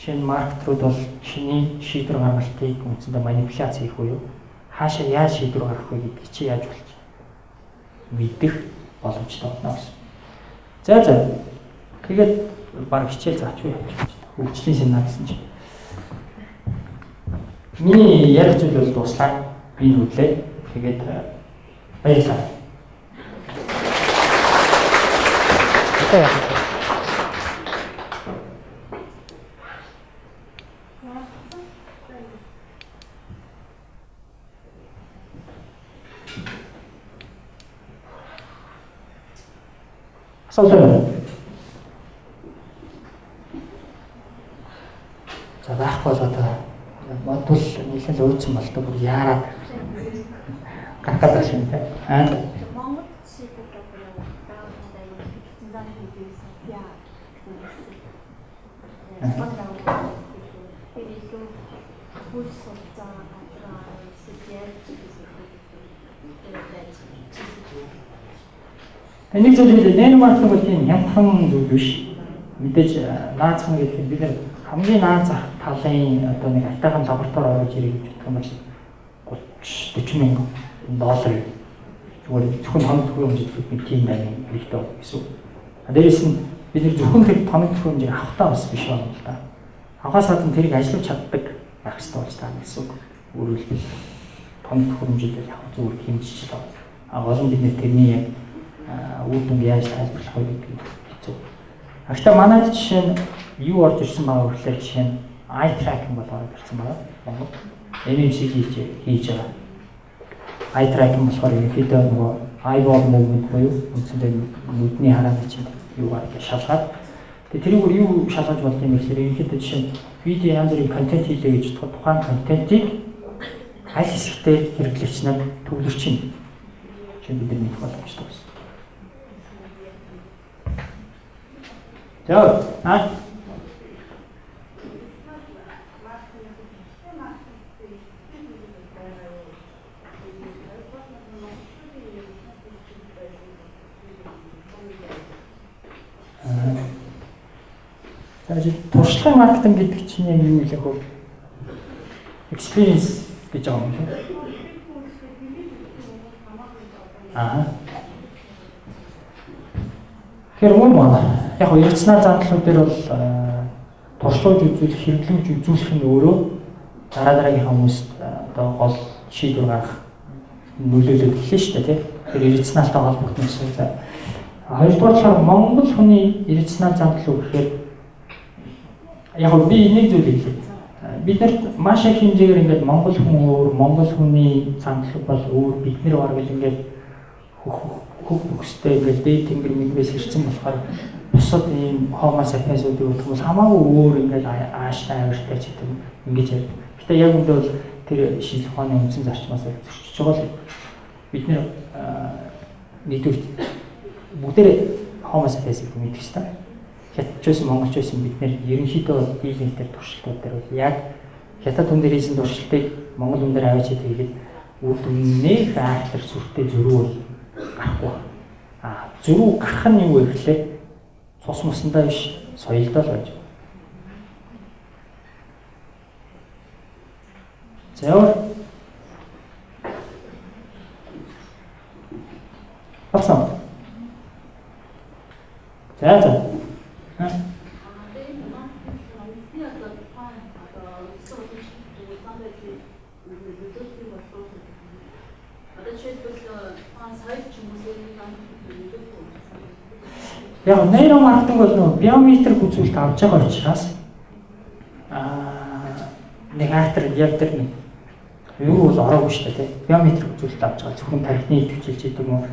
шинэ маркетрууд бол чиний шийдвэр гаргалтыг үндсэндээ манипуляц хийх буюу хаашаа яаж шийдвэр гаргах вэ гэдгийг чи яаж болж мэдэх боломжтой болно гэсэн. За за. Тэгээд баг хичээл заачгүй явчих. Хөгжлийн семинар гэсэн чинь. Миний ярих зүйл бол дуслаа. Би нүдлээ. Тэгээд баярлалаа. Одоо яах вэ? Асуулт байна уу? За байхгүй бол одоо бодвол нэлээд өөцсөн болдог бүр яарад гарах гэдэг юм те. Аа. Монгол шийдвэр Тэр илүү хөл суулцаа газар эсвэл яаж гэсэн. Нэг зүйл хэлээ, нейромаркетинг бол тийм хямдхан зүйл биш. Мэдээж наазхан гэдэг нь бид нар хамгийн наазах талын одоо нэг алтайхан лаборатори оруулж ирэх гэж бодох юм бол 30 40 мянган доллар зүгээр зөвхөн тоног төхөөрөмж гэдэг нэг тийм байна хэрэгтэй байна гэсэн үг. Дээрээс нь бид нар зөвхөн тэр тоног төхөөрөмжийг авахтаа бас биш байна л да. Авахаас гадна тэрийг ажиллаж чаддаг байх хэрэгтэй болж таа гэсэн үг. Өөрөөр хэлбэл тоног төхөөрөмжийг яг зүгээр хэмжиж л байна. А гол нь бид нэр тэрний яг үр дүнг яаж тайлбарлах вэ гэдэг нь хэцүү. Гэхдээ манайд жишээ нь юу орж ирсэн байгаа вэ гэхээр жишээ нь eye tracking бол орж ирсэн байгаа. Монгол MMC хийж байгаа. Eye tracking болохоор ерөнхийдөө нөгөө eyeball movement буюу үндсэндээ нүдний харааны чинь юугаар ингэ шалгаад тэгээ тэрүүгээр юу шалгаж болд юм бэ гэхээр ерөнхийдөө жишээ нь видео янз бүрийн контент хийлээ гэж бодоход тухайн контентийг аль хэсэгтээ хэрэглэгч нар төвлөрч чинь жишээ бид нар мэдэх боломжтой байна. За, аа За туршлагын маркетинг гэдэг чинь яг юу вэ хөө? Experience гэж байгаа юм шиг. Аа. Тэгэхээр мөн байна. Яг нь иргэцнаа зандлууд дээр бол туршлагаж үзүүлэх, хэрэглэж үзүүлэх нь өөрөө дараа дараагийнхаа хүмүүст одоо гол шийдвэр гаргах нөлөөлөд эхэлнэ шүү дээ, тий. Тэр иргэцнаалтай холбогдсон гэсэн. За. Хоёрдугаар болохоор Монгол хүний иргэцнаа зандлуу гэхээр яг нь би нэг зүйл хэлье. Бид нарт маш их хэмжээгээр ингээд Монгол хүн өөр, Монгол хүний зандлаг бол өөр, бид нэр бараг л ингээд хөх бүхстэй ингээд дээд тэнгэр мэнгээс ирсэн болохоор бусад ийм homo sapiens-уудыг бодох бол хамаагүй өөр ингээд ааштай авиртай ч гэдэг ингэж ярьдаг. Гэтэ яг үндэ бол тэр шинжлэх ухааны үндсэн зарчмаас зөрчиж байгаа л бид нэр нэгдүгээр бүгдээр homo sapiens гэдэг мэддэг шүү дээ. Хятадч байсан, монголч байсан бид нэр ерөнхийдөө бол дийлэнх дээр туршилтууд дээр бол яг хятад хүн дээр хийсэн туршилтыг монгол хүн дээр авчиад хийгээд үр дүннийх айхтар сүртэй зөрүү бол гарахгүй. А зөрүү гарах нь юу вэ гэхлээр цус мусандаа биш, соёлдоо л байж. За яваа. Болсон. За за. Яг нейромаркетинг бол нөгөө биометрик үзүүлэлт авч байгаа учраас нэг актер яг тэр нэг юу бол ороогүй шүү дээ, тий. Биометрик үзүүлэлт авч байгаа зөвхөн тархины идэвхжил ч гэдэг юм уу,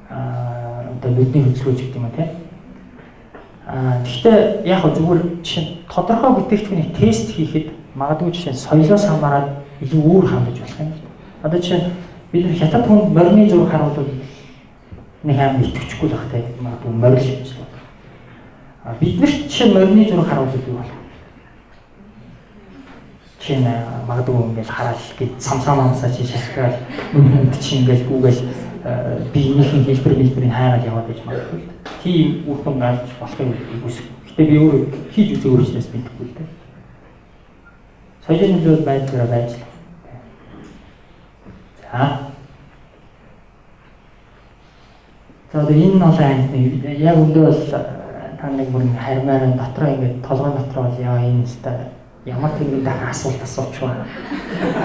одоо нүдний хөдөлгөөн ч гэдэг юм уу, тий. Гэхдээ яг хөө зүгээр жишээ нь тодорхой бүтээгдэхүүнийг тест хийхэд магадгүй жишээ нь соёлоос хамаарат илүү өөр хандаж болох юм. Одоо жишээ нь бид нар хятад хүнд морины зураг харуулвал нэг аим итгэвчгүй л байх, тий. Магадгүй морил гэж байна. Биднэрт жишээ морины зураг харуулдаг юу бол? Жишээ нь магадгүй ингээл хараал гэж самсаа мамсаа чи шахаад нүд чи ингээл гүгээл биенийхэн хэлбэр хэлбэрийг хайгаад яваад байж магадгүй. Тийм үр дүн гарч болохыг үгүйсэх. Гэтэ би өөрөө хийж үзээгүй учраас мэдэхгүй л дээ. Соёлын нөлөө байдлаараа байж л. За. За одоо энэ олон ангид яг өндөө бол та нэг бүр хармаар дотроо ингээд толгой дотроо бол яа энэ өстой ямар тэнгэр дахин асуулт асуучихваа.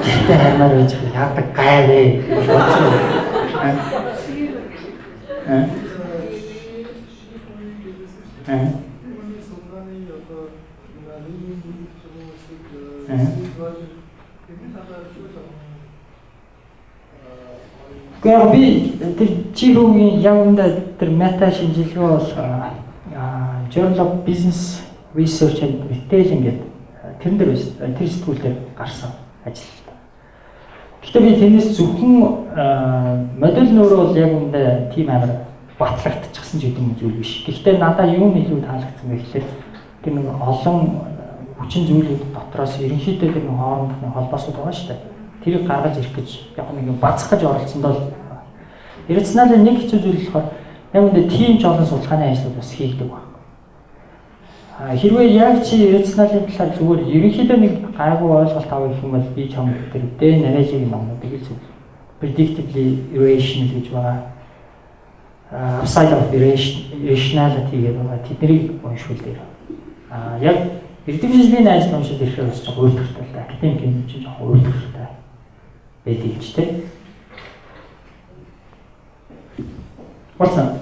Гэртээ хармаар байж яадаг гай вэ гэж бодсон. Гэхдээ би тэр чи хүүгийн яг үндэ тэр мета шинжилгээ бол Journal of Business Research and Retailing гэдэг тэрэн дээр байсан. Тэр сэтгүүлээр гарсан ажил. Гэхдээ би тэрнээс зөвхөн модель нөөрэ бол яг үндэ тийм амар батлагдчихсан ч гэдэг юм зүйл биш. Гэхдээ надад юу нь илүү таалагдсан бэ гэхээр тэр нэг олон хүчин зүйлүүд дотроос ерөнхийдөө тэр нэг хоорондох нэг холбоосууд байгаа шүү дээ. Тэрийг гаргаж ирэх гэж яг нэг юм базах гэж оролцсондоо л иррационалын нэг хэцүү зүйл болохоор яг үндэ тийм ч олон судалгааны ажлууд бас хийгдэг байна. А хэрвээ яг чи иррационалын талаар зүгээр ерөнхийдөө нэг гайгүй ойлголт авах гэх юм бол би чамд тэр Дэн Ариелийн номнуудыг л зөв. Predictably Irrational гэж байгаа. Upside of Irrationality гэдэг байгаа. Тэднийг уншвал дээр. А яг эрдэмтдийн ажил уншиж ирэхээр бас жоохон уйлдвартай л да. Академик юм чинь жоохон уйлдвартай байдаг ч тийм. Болсон.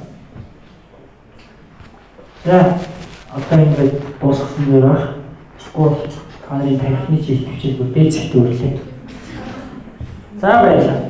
За, одоо ингээд дуусгасан дээр баг. Эсвэл та нарын тархины чиг төвчийг дээд зэгт өрлөө. За, баярлалаа.